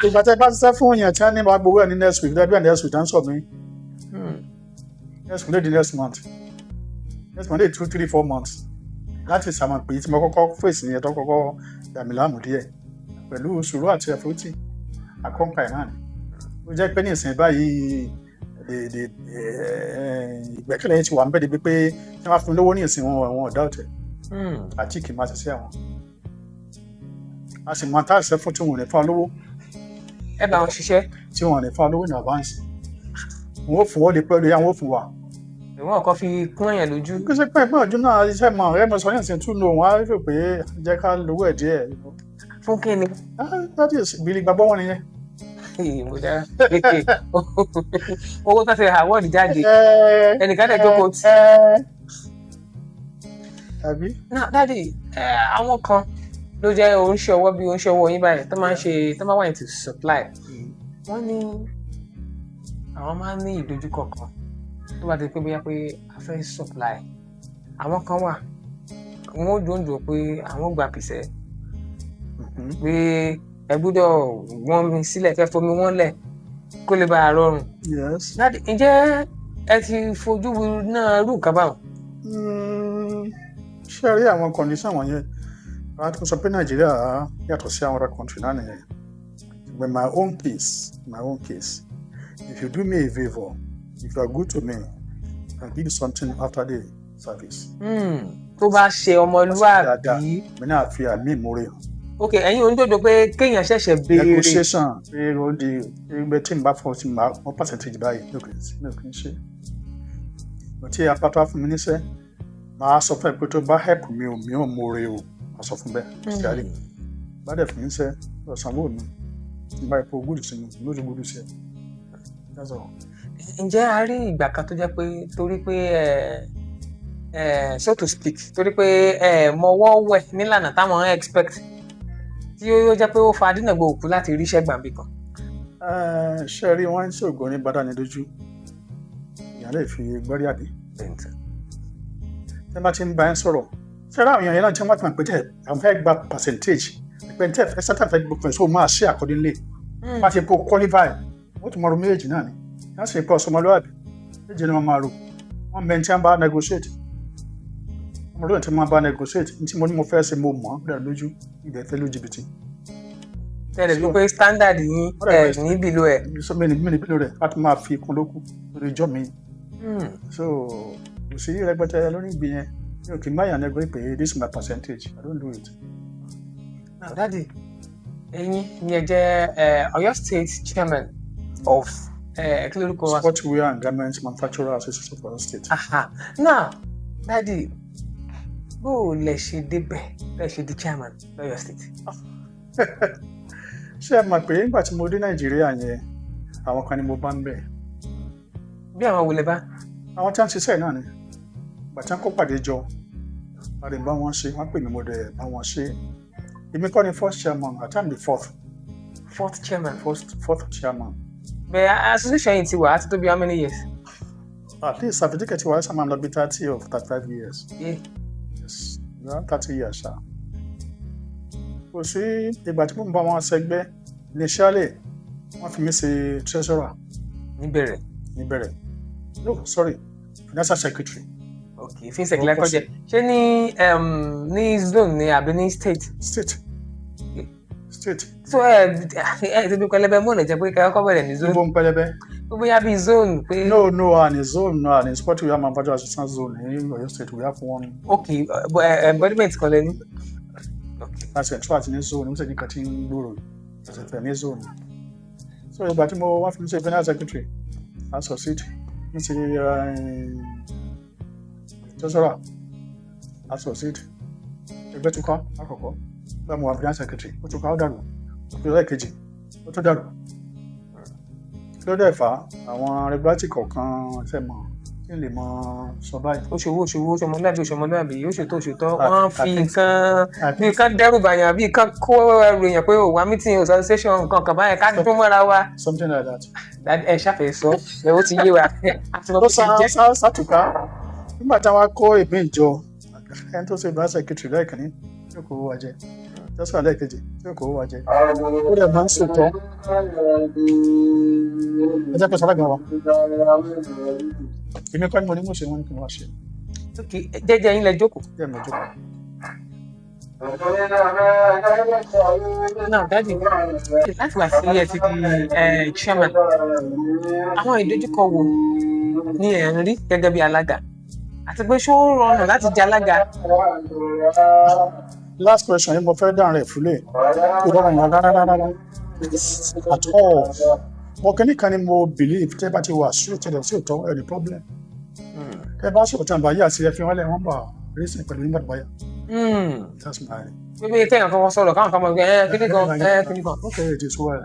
Ìgbà tẹ́ bá ṣiṣẹ́ fún yẹn, tí wọ́n ní wàá gbowó ẹ̀ ní next week, dábìá next week tá ń sọ mí. Next week lè di next month. Next month lè 2, 3, 4 months. Láti sàmọ̀ pé tí mo kọ́kọ́ fèsì yẹn tó kọ́kọ́ dà mí láàmú díẹ̀, pẹ̀lú sùúrù àti ẹ̀fọ́tì àkọ́ǹkà ẹ̀ náà ni. Ó jẹ́ pé ní ìsìn báyìí, ìgbẹ́kẹ̀lé yẹn ti wà ń bẹ̀ débi pé tí wọ́n bá fún mi lówó ní ìsìn, wọn wọn ọ̀dà ọ̀tẹ̀ àti kì í máa ṣiṣẹ́ àwọn. A sì máa tá àṣẹ fún tí wọn ò ní fún wa lówó. Ẹ bá wọn ṣiṣẹ́. Tí wọn ò ní fún wa lówó ní advance. Wọn ò fún wọn lè pẹ́ lórí àwọn ò fún wa. Ìwọ̀n kan fi kún èèyàn lójú. Kí ṣe pé ẹgbẹ́ ọdún náà iṣẹ́ mọ̀ ẹ mọ̀ sọ ní ìsìn tún lò wọ́n á rò pé jẹ́ ká lówó ẹ̀ díẹ̀. Fún kí ni? Ah, that is ìbílẹ̀ gbàgbọ́ wọn nìyẹn. Mo dára owó tó ti award jáde, ẹnìkan dẹ̀ jókòó tì. Àbí? Now daddy, àwọn kan ló jẹ́ oníṣẹ́ ọwọ́ bí oníṣẹ́ ọwọ́ yín báyìí tó máa ń ṣe, tó máa wà into supply. Wọ́n ní àwọn máa ń ní ìdojúkọ kan tó bá ti pé bóyá pé a fẹ́ supply. Àwọn kan wà, wọ́n ó dòńdò pé àwọn gba pìṣẹ́, pé ẹ gbọ́dọ̀ wọ́n mi sílẹ̀, kẹ́ fomi wọ́n lẹ̀ kó lè bá a rọrùn. Yes. Daddy, ǹjẹ́ ẹ ti fojú náà rú nǹkan báwọn? Ṣé ẹ rí àwọn condition wọ̀nyẹn, láti sọ pé Nàìjíríà yàtọ̀ sí àwọn other country náà nìyẹn. But my own case, if you do me a favour, if you are good to me, I can give you something after the service. Tó bá ṣe ọmọlúwàbí. Mi náà fi àmì ìmoore hàn. Ok, ẹ̀yin onídòdó pé kéèyàn ṣẹ̀ṣẹ̀ béèrè. Negotiation pé ó di ẹgbẹ́ tí n bá fọ́ tí n bá wọ́n percentage báyìí, mi ò kì í ṣe. But tí apáta fún mi níṣẹ́, màá sọ fún ẹ pé tó bá help mi ò, mi ò moore o, màá sọ fún bẹ́ẹ̀. Ṣíálì bá dẹ̀ fún mi níṣẹ́, lọ sanwó mi, tí n bá ipò gúdù sí mi, lójú gúdù sí ẹ. That's all. Ǹjẹ́ a rí ìgbà kan tó jẹ́ pé torí pé so to speak, torí pé mọwọ́ wẹ̀ nílànà táwọn expect, tí ó jẹ́ pé ó fa dínàgbò òkú láti ríṣẹ́ gbàǹbì kan? Ṣe rí, wọ́n ń ṣògo ní bàdánilójú, ìyá lè fi gbọ́rí àbí tí wọ́n bá ti ń bá ẹ sọ̀rọ̀. Ṣé àwọn èèyàn yẹn náà tí wọ́n bá ti mọ̀ pé tẹ̀ àwọn fẹ́ gba percentage, pé tẹ̀ fẹ́ sátà fẹ́ gbogbo ẹ̀, so máa ṣe accordingly. Bá ti kó qualify, wọ́n tún mọ̀ ọ́ méjèèjì náà ni wọ́n sì pọ̀ ọ̀sọ́mọlúwàbí méjì ni wọ́n máa rò. Wọ́n bẹ tí wọ́n bá negotiate, wọ́n lóyún tí wọ́n bá negotiate. Ní tí mo ní mo fẹ́ ṣe, mo mọ̀ ọ́ bẹ̀rẹ̀ lójú ìdẹ̀ fẹ́ lójú jìbìtì. Tẹ́lẹ̀ wípé standard yín ẹ̀ ní below ẹ̀. So mi ní below rẹ̀ láti máa fi kún lókù lórí ìjọ mi. So kò sí rẹpẹtẹ lórí ìgbìn yẹn. Mi ò kì í má yàn negotiate pé this is my percentage. I don't do it. Now, Daddy, ẹ̀yin ni ẹ jẹ́ Ọ̀yọ́ State Chairman of kí lórúkọ wa? Sportswear and Garment Manufacturer Association of Oyo State. Aha. Now, Daddy, bó o lẹ ṣe débẹ̀, lẹ ṣe di chairman lọ́yọ̀ State? Ṣé ẹ mọ̀ pé nígbà tí mo dé Nàìjíríà yẹn, àwọn kan ni mo bá ń bẹ̀. Bí àwọn wo lẹ bá? Àwọn tí wọ́n ń ṣiṣẹ́ náà ni. Ìgbà tí wọ́n kó pàdé jọ, a lè bá wọn ṣe, wọ́n pè mí, mo dẹ̀ bá wọn ṣe. Èmi kọ́ ni first chairman, at time the fourth. Fourth chairman. Fourth chairman. Bẹ́ẹ̀ association yìí ti wà á ti tó bí how many years? At least certificate wa ṣe máa lọ bí 30 or 35 years. Yeah. Yes, around 30 years ṣá. Kò sí ìgbà tí mo ń bá wọn ṣẹgbẹ́. Initially, wọ́n fi mí ṣe treasurer. Níbẹ̀rẹ̀. Níbẹ̀rẹ̀. No, sorry, financial secretary. Ok, FinSec lẹ́kọ̀ọ́ jẹ́. Ṣé ní zone ni àbí ní state? State. State. So ẹ ti bí pẹlẹbẹ mọ́ọ̀lẹ̀ jẹ́ pé kẹ́kọ̀ọ́ bẹ̀rẹ̀ ní zone. Níbo ń pẹlẹbẹ? Bóyá bí zone pé. No, and zone, no, and Sportswear Manufacturer Association zone in Oyo State, we have one. Ok, embodiment kan lẹ́ni. Láti ẹ̀tọ́ àti ní zone, nígbà tí nǹkan ti ń gbòòrò àti ẹ̀fẹ̀ ní zone. So ìgbà tí mo wá fi mí ṣe financial secretary, I succeed. Mi ṣe treasurer, I succeed. Ẹgbẹ́ tó ká àkọ́kọ́, nígbà mo wà finance secretary, ó tún ká, ó dàrú. Ó fi lẹ́ẹ̀kejì, ó tún dàrú. Kí ló dẹ̀ fà á? Àwọn regularity kọ̀ọ̀kan ṣe mọ̀ kí n lè mọ sọ báyìí. Ó ṣòwò, ó ṣòwò, ó ṣọmọlúàbí, ó ṣọmọlúàbí, ó ṣòótọ́, ó ṣòótọ́. Wọ́n fi nǹkan bí nǹkan dẹ́rù bàyàn, bí nǹkan kó ẹrù èèyàn pé ò wá meeting ò association nǹkan kan báyẹn ká dún mọ́ra wa. Something like that. Ẹ ṣàfẹ́ sọ ẹ, ó ti yé wa. Ó sá sá sátùká nígbà táwa kó ìpín ìjọ, ẹni tó ṣe finance secretary lẹ́ẹ̀kínní yóò kó wa jẹ, treasurer lẹ́ẹ̀kejì yóò kó wa jẹ, ó dẹ̀ máa ń ṣòótọ́. Ẹ jẹ́ pé sọ́lágbọ̀n wa, èmi kọ́ ni mo ní mo ṣe, wọ́n ní kí n wá ṣe. Jẹ́jẹ́ yín lẹ jókòó. Jẹ́ mi jókòó. Now, Daddy, láti wá sí ẹ ti di chairman, àwọn ìdojúkọ wo ni ẹ̀ ń rí gẹ́gẹ́ bí alága, àti pé ṣó rọrùn láti jẹ alága? Last question yìí, mo fẹ́ dáhùn rẹ̀ fúlẹ̀. Kò rọrùn rárá rárá at all. Mo kí nìkan ni mo believe, tẹ́ bá ti wà straight, tẹ́lẹ̀ sí òótọ́, ẹ̀ ní problem. Tẹ́ bá sọ̀rọ̀ tí wọ́n bá yà sí, ẹ fi wọ́n lẹ̀, wọ́n bá reason pẹ̀lú nígbà tó bá yà. That's my. Pé kéèyàn kọ́kọ́ sọ̀rọ̀, káwọn kan mọ̀ pé ẹ kíní kan, ẹ kíní kan. Okay, it is well,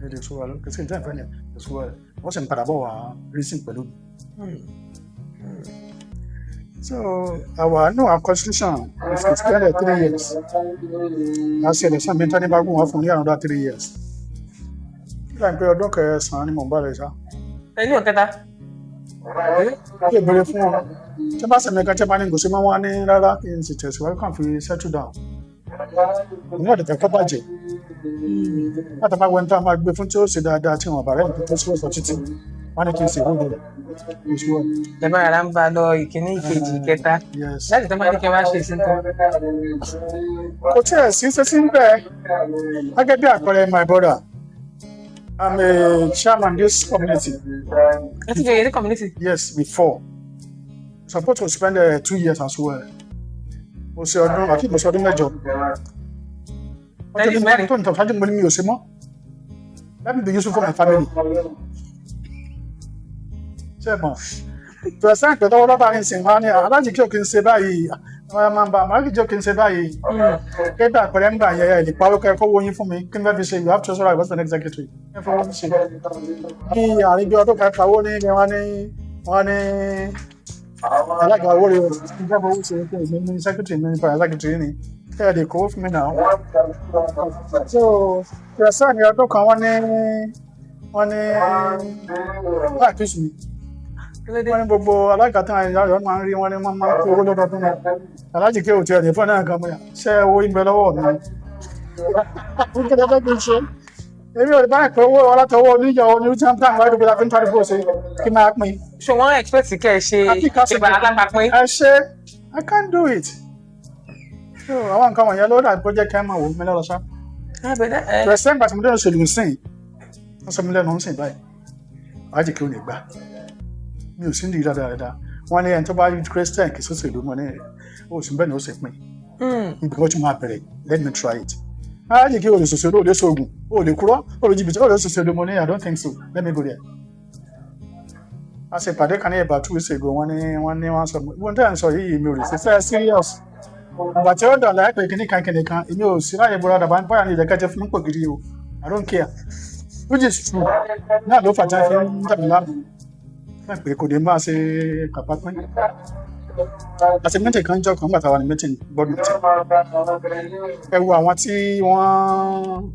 it is well. Kò sí ìjẹ́ ìfẹ́ ni, it is well. Wọ́n sì ń padà bọ̀ wá reason pẹ̀lú mi. So our no our constitution is extended 3 years. Láti election mi tani bá gùn wá fún ní another 3 years. Kí ló ń pẹ́ ọdún kẹsàn-án ni mò ń bá rẹ̀ sá. Ẹ ní ọ̀kẹta. Kí ìbéèrè fún ọ. Tí bá sẹ̀mí kan tí bá ní gòsì máa wá ní rárá, kí n sì tẹ̀síwájú kàn fi settle down. Ìwọ́n ọ̀dẹ̀tẹ̀ kọ́ bàjẹ́. Láti máa wẹ́n tá a máa gbé fún tí ó ṣe dáadáa tí wọ́n bá rẹ̀ ní tó ṣe títí. Wọ́n ní kí n sì wúlò rẹ̀. Lẹ bá ara ń bá lọ ìkíní, ìkejì, ìkẹta. Yes. Láti tó máa ní kí ẹ wá ṣe sí nǹkan. Kò tí ẹ̀ sí ṣe sí ń bẹ́ẹ̀. Gẹ́gẹ́ bí àpẹẹrẹ, my brother, I'm a chairman this community. Ẹ ti jẹ́ ní community. Yes, before. Supposed to spend 2 years as well. Mo ṣe ọdún àti mo ṣe ọdún 8. Lẹ́yìn mẹ́rin. Tó ń tọ́ sáájú, mo ní mi ò ṣe mọ́. Let me be useful for my family. Ṣé ẹ mọ̀? Pẹ̀sẹ̀ pé tọwọ́ lọ́ba ní sìn wá ní aláàjì kí o kì í ṣe báyìí, wọ́n máa ń bá aláàjì kí o kì í ṣe báyìí. Kébà àpẹẹrẹ ń gbà yẹ ẹ̀ lè pawó kẹ́ kówó yín fún mi kí n fẹ́ fi ṣe, you have treasurer, I was an executive. Kí n fọwọ́ ṣe. Bí àárín bí ọdún kan pawó ní wọ́n ní alága owó rẹ̀ kí n fẹ́ fowó ṣe kí èmi ní secretary mi ní secretary ni kí ẹ lè kówó fún mi náà. So pẹ̀sẹ̀ ní ọdún kan wọ́n ní wọ́n accuse mi. Kí ló dé? Wọ́n ní gbogbo alága tán àyà máa ń rí, wọ́n ní wọ́n máa ń kó owó lọ́dọọdún náà. Aláàjì kí òtí ẹ̀ lè fún náà kan mọ́ yà ṣé owó ń bẹ lọ́wọ́ mi. Kí ló fẹ́ kí n ṣe? Èmi ò lè báyìí pé owó ọlátọwọ́ oníyọ̀ oníṣẹ́ ń tàn wáyé gbogbo la fi ń tọ́jú bó ṣe kí máa pín. So wọ́n expect kẹ́ ẹ ṣe Àti ká ṣe ìgbà alápapín. Ẹ ṣe, I can't do it. So àwọn nǹkan wọ̀nyẹn ló dà bó jẹ́ kí ẹ máa wò mí lọ́rọ̀ ṣá. Pẹ̀sẹ̀ ńgbà tí mo dé òṣèlú ń sìn, wọ́n sọ mí lẹ́nu ń sìn báyìí. Aláàjì kí o lè gbà. Mi ò sí ní ìdí dáadáa. Wọ́n ní ẹni tó bá Christian kì í sọ́sẹ̀lú mọ́ ní oṣù bẹ́ẹ̀ ni ó sì pín. Ibi kan tí mo máa bẹ̀rẹ̀, let me try it. Aláàjì kí o lè sòṣèlú, o lè sògùn, o lè kúrọ́, o lè jìbìtì, o lè sòṣèlú mo ní I don't think so, let me go there. A ṣe ìpàdé kan ní about 2 weeks ago, wọ́n ní wọ́n sọ, wọ́n tẹ́ ẹ̀ ń sọ yìí, mi ò lè ṣe ṣe serious. Ìgbà tí ó dọ̀là ẹ̀ pé kíní kan kíní kan, èmi ò sí láyé bọ́lá dàbá bóyá ní ìdẹ́kẹ́jẹ́ fún pò gidi o, I don't care. Which is true. Náà ló fàjà fi ń dàbí láàmú. Fẹ́ pé kò ní máa ṣe kàpá pín. Àti meeting kan jọ kan nígbà táwa ní meeting, board meeting. Ẹ wo àwọn tí wọ́n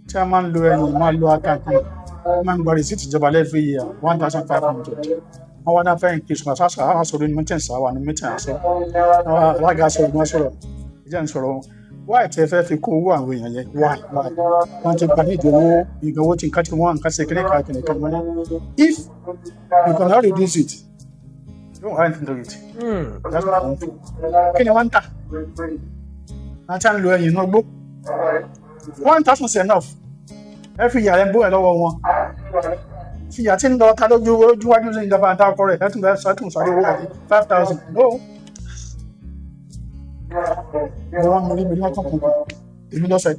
tí a máa ń lo ẹyìn, máa lo ata kan, wọ́n máa ń gba receipt ìjọba every year, 1,500. Wọ́n wá náà fẹ́ increase wọn ṣáṣá àwọn sọ̀rọ̀ ní meeting sáwà ní meeting àṣọ. Àwọn alága sọ̀rọ̀, wọ́n sọ̀rọ̀, ìjẹ́ ń sọ̀rọ̀. Why tẹ fẹ́ fi kó owó àwọn èèyàn yẹn? Why? Why? Wọ́n ti gba ní ìdòwò ìgbowó tí nǹkan tí wọ́n nǹkan ṣe kíní kan kìnìkan mọ́ ní. If you cannot reduce it, don't add anything to it. That's my own thing. Kí ni wọ́n ń tà? Àti à ń lo ẹyìn inú gbó. 1,000 is enough. Ẹ fi ìyà rẹ̀ ń bó ẹ lọ́wọ́ wọn. Fi ìyà tí ń lọ ta lójú ojú wájú sí ìjọba àti ọkọ rẹ̀ ẹ̀tún bẹ́ẹ̀ sọ́tún sáré owó àti 5,000. No. Mo wá mo rí mi ní ọkàn kan. Èmi lọ́sẹ̀.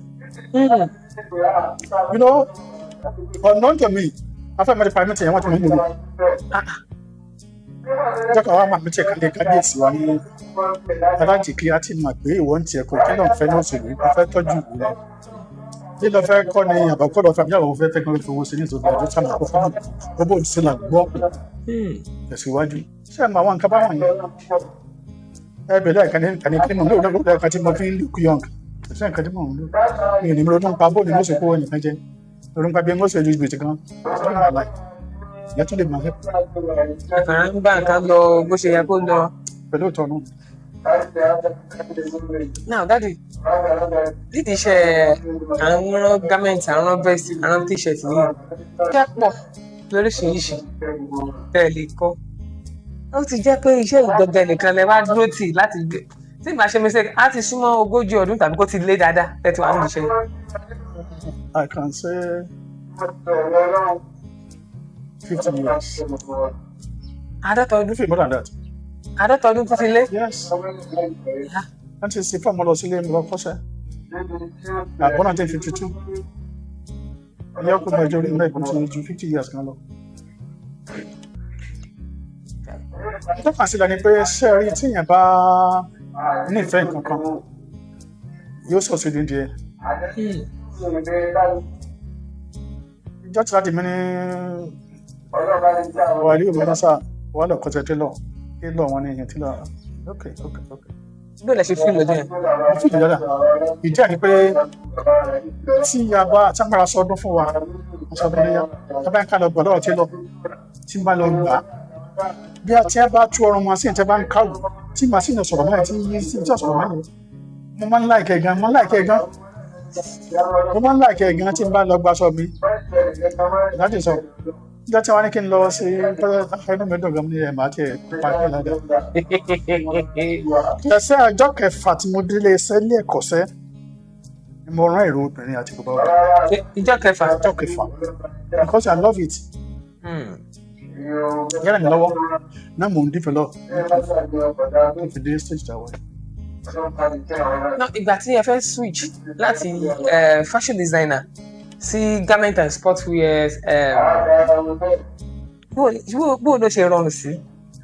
Unknown to me, after my department yẹn wọ́n ti mọ̀ nínú. Ọjọ́ kan wá máa mi tiẹ̀ kálé kábíyèsí wa ní alájì kí á ti mọ̀ pé ìwọ ń tiẹ̀ kò kí lóun fẹ́ ní òṣèlú, kò fẹ́ tọ́jú ìlú rẹ̀. Kí ló fẹ́ kọ́ ni àbọ̀kọ́ lọ fẹ́ àbí àwọn fẹ́ fẹ́ kí wọ́n fi owó sí ní ìtòkè àjọ sábà kó fún mi. Owó òṣìṣẹ́ là ń gbọ́ tẹ̀síwájú. Ṣé ẹ mọ àwọn nǹkan báwọn yẹn? Ẹ bẹ̀rẹ̀ ẹ̀ka ní nǹkan ní kí mo lò lọ́dọ̀ ẹ̀ka tí mo fi ń look young. Kò sí nǹkan tí mò ń lò. Mi ò ní mo ronú pa bóòlù mo sì kó ẹnìkan jẹ. Ronú pa bí mo ṣe ju jìbìtì kan. It's not my life. Ìyẹn tún lè máa fẹ́ Ẹ̀fẹ̀rẹ̀ ń bá nǹkan lọ bó ṣe yẹ kó lọ. Pẹ̀lú ìtọ́nú. Now daddy, nídìí iṣẹ́ à ń rán garment, à ń rán vest, à ń rán t-shirt yìí, iṣẹ́ pọ̀ lóríṣiríṣi tẹ́ ẹ lè kọ́. Ó ti jẹ́ pé iṣẹ́ ìgbọ̀ngàn nìkan lẹ wá dúró tì láti gbé. Tí ìgbà ṣe mistake, á ti súnmọ́ 40 ọdún tàbí kó ti lé dáadáa tẹ́ ti wà nídìí iṣẹ́ yìí. I can say 50 years. 50 ọdún. Maybe more than that. 50 ọdún tó ti lé. Yes. 1964 mo lọ sílé, mo lọ kọ́ṣẹ́. Àbọ̀ 1952. Ìyá ọkọ̀ mọ̀ ìjọ orí mi kò ti ju 50 years kan lọ. Tó kàn sílẹ̀ ni pé ṣé ẹ rí, tíyẹn bá nífẹ̀ẹ́ nǹkan kan, yóò sọ sí dídí ẹ̀. Ìjọ tí láti mi ní wà ní ìlú nasa wà lọ kọ́ṣẹ́ tailor, tailor wọn ní ìyẹn tailor. Ok. Bí ó lẹ ṣe fíìmù lọ́jọ́ yẹn? Mo fi ìdí dáadáa. Ìdí ẹ̀ ni pé tí a bá tágbára sọdún fún wa, sọdún léyà, tá bá ń ká lọ gbọ́ lọ́wọ́ tailor, tí n bá lọ gbà á, bí a ti ẹ bá tú ọrùn machine tẹ bá ń káwù tí machine sọ̀rọ̀ mọ́ ẹ̀ tí yí sí tí sọ̀rọ̀ mọ́ ẹ̀, mo máa ń like ẹ̀ gan, mo máa ń like ẹ̀ gan, mo máa ń like ẹ̀ gan tí n bá lọ gbaṣọ mi láti sọ. Níjọ́ tí wọ́n ní kí n lọ sí inú mi dùn gan ní ẹ̀ máa tiẹ̀ pa ẹ̀ ládàá. Ẹsẹ̀ ọjọ́ kẹfà tí mo délé iṣẹ́ ilé ẹ̀kọ́ṣẹ́ ni mo rán ìró obìnrin àti bàbá obìnrin. Ìjọ kẹfà. Ọjọ́ kẹfà, because I love it. Yẹ́rẹ̀ mi lọ́wọ́ náà mò ń develop tó fi dé stage that way. Now, ìgbà tí ẹ fẹ́ switch láti fashion designer sí garment and sportswear, bó ló ṣe rọrùn sí?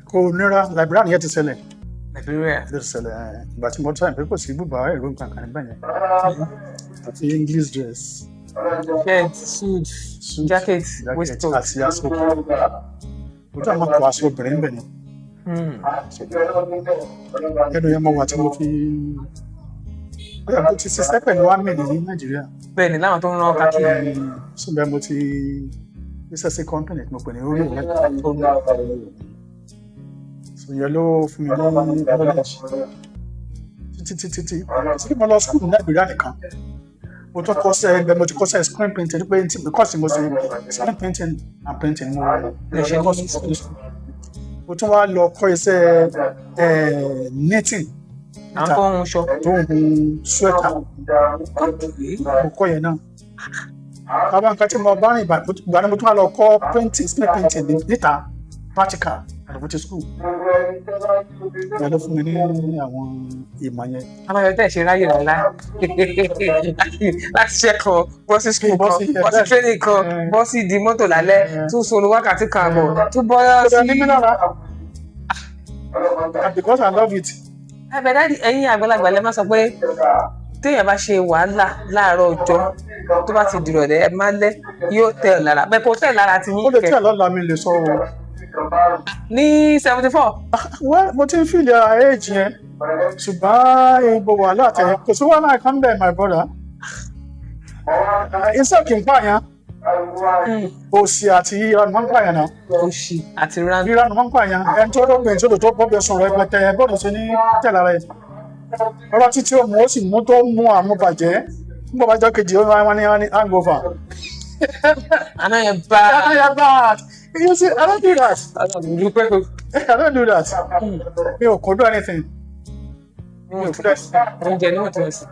Kò nira, Liberia nìyẹn ti ṣẹlẹ̀. Liberia. Ti ṣẹlẹ̀ ìgbà tí mo try pé kò sí bùbá ìró nǹkan kan nígbà yẹn. Àti English dress. Shirt, suit, suit, jacket, waistcoat. Àti aṣọ. Ojú àwọn akọ aṣọ obìnrin bẹ̀ ni. Ẹnu yẹn mo wà tí mo fi. Bóyá mo ti ṣiṣẹ́ pẹ̀lú army ní Nàìjíríà. Bẹ́ẹ̀ ni láwọn tó ń rán káàkiri. Ṣùgbọ́n mo ti ṣiṣẹ́ sí company tí mo pè ní orí ìwé. Ìyẹn ló fún mi ní knowledge títí títí tí mo lọ school ní Nàìjíríà nìkan. Mo tún kọ́ṣẹ́ ẹgbẹ́, mo ti kọ́ṣẹ́ screen printing pé tí because mo ṣe screen printing and printing mo Lè ṣe kọ́ school. Mo tún wá lọ kọ́ iṣẹ́ knitting. Àwọn tó ń ṣọ. Tó ń hun sweater. Mo kọ́ yẹn náà. Bàbá nǹkan tí mo bá rìn ìgbà ni mo tún wá lọ kọ́ printing, screen printing níta, practical àdàbọ̀tì school. Ìyá ló fún mi ní àwọn ìmọ̀ yẹn. Àwọn ọ̀dọ́ ṣe ráyè rárá láti ṣe kan bọ́ sí school kan, bọ́ sí training kan, bọ́ sí di mọ́tò lálẹ́, tún sọ̀rọ̀ wákàtí kan àbọ̀, tún bọ́ sí. Ní mi lára because I love it. Àbẹ̀ dáàdi, ẹ̀yin àgbàlagbà lẹ máa sọ pé téèyàn bá ṣe wàhálà láàárọ̀ ọjọ́, tó bá ti dìrọ̀lẹ́ ẹ má lẹ́ yóò tẹ̀ ọ́ lára, bẹ́ẹ̀ kò tẹ̀ lára ti yín. Ó lè tẹ̀ lọ́la, mi lè sọ o. Ní 74. Well, mo ti ń feel age yẹn, ṣùgbọ́n gbogbo wàhálà tẹ̀ kò sí wàhálà kan bẹ́ẹ̀, my brother. Iṣẹ́ kì í pààyàn, òṣì àti ìranù máa ń pààyàn náà. Òṣì àti ìranù. Ìranù máa ń pààyàn. Ẹni tó rọ́gbìn tó lò tó bọ́ bẹ sùn rẹpẹtẹ bọ́ọ̀lù sí ní tẹ̀lé rẹ̀. Ọlọ́ títí ó mú ó sì mú tó mú àmú bàjẹ́. Nígbà bá jọ́ kejì ó máa ń ní hangover. Àná yẹn bá. Àná yẹn bá. You see, I don't do that. I don't do that. Mi ò kò do anything. Mi ò kò do anything. Oúnjẹ níwọ̀ntúnwọ̀nsì.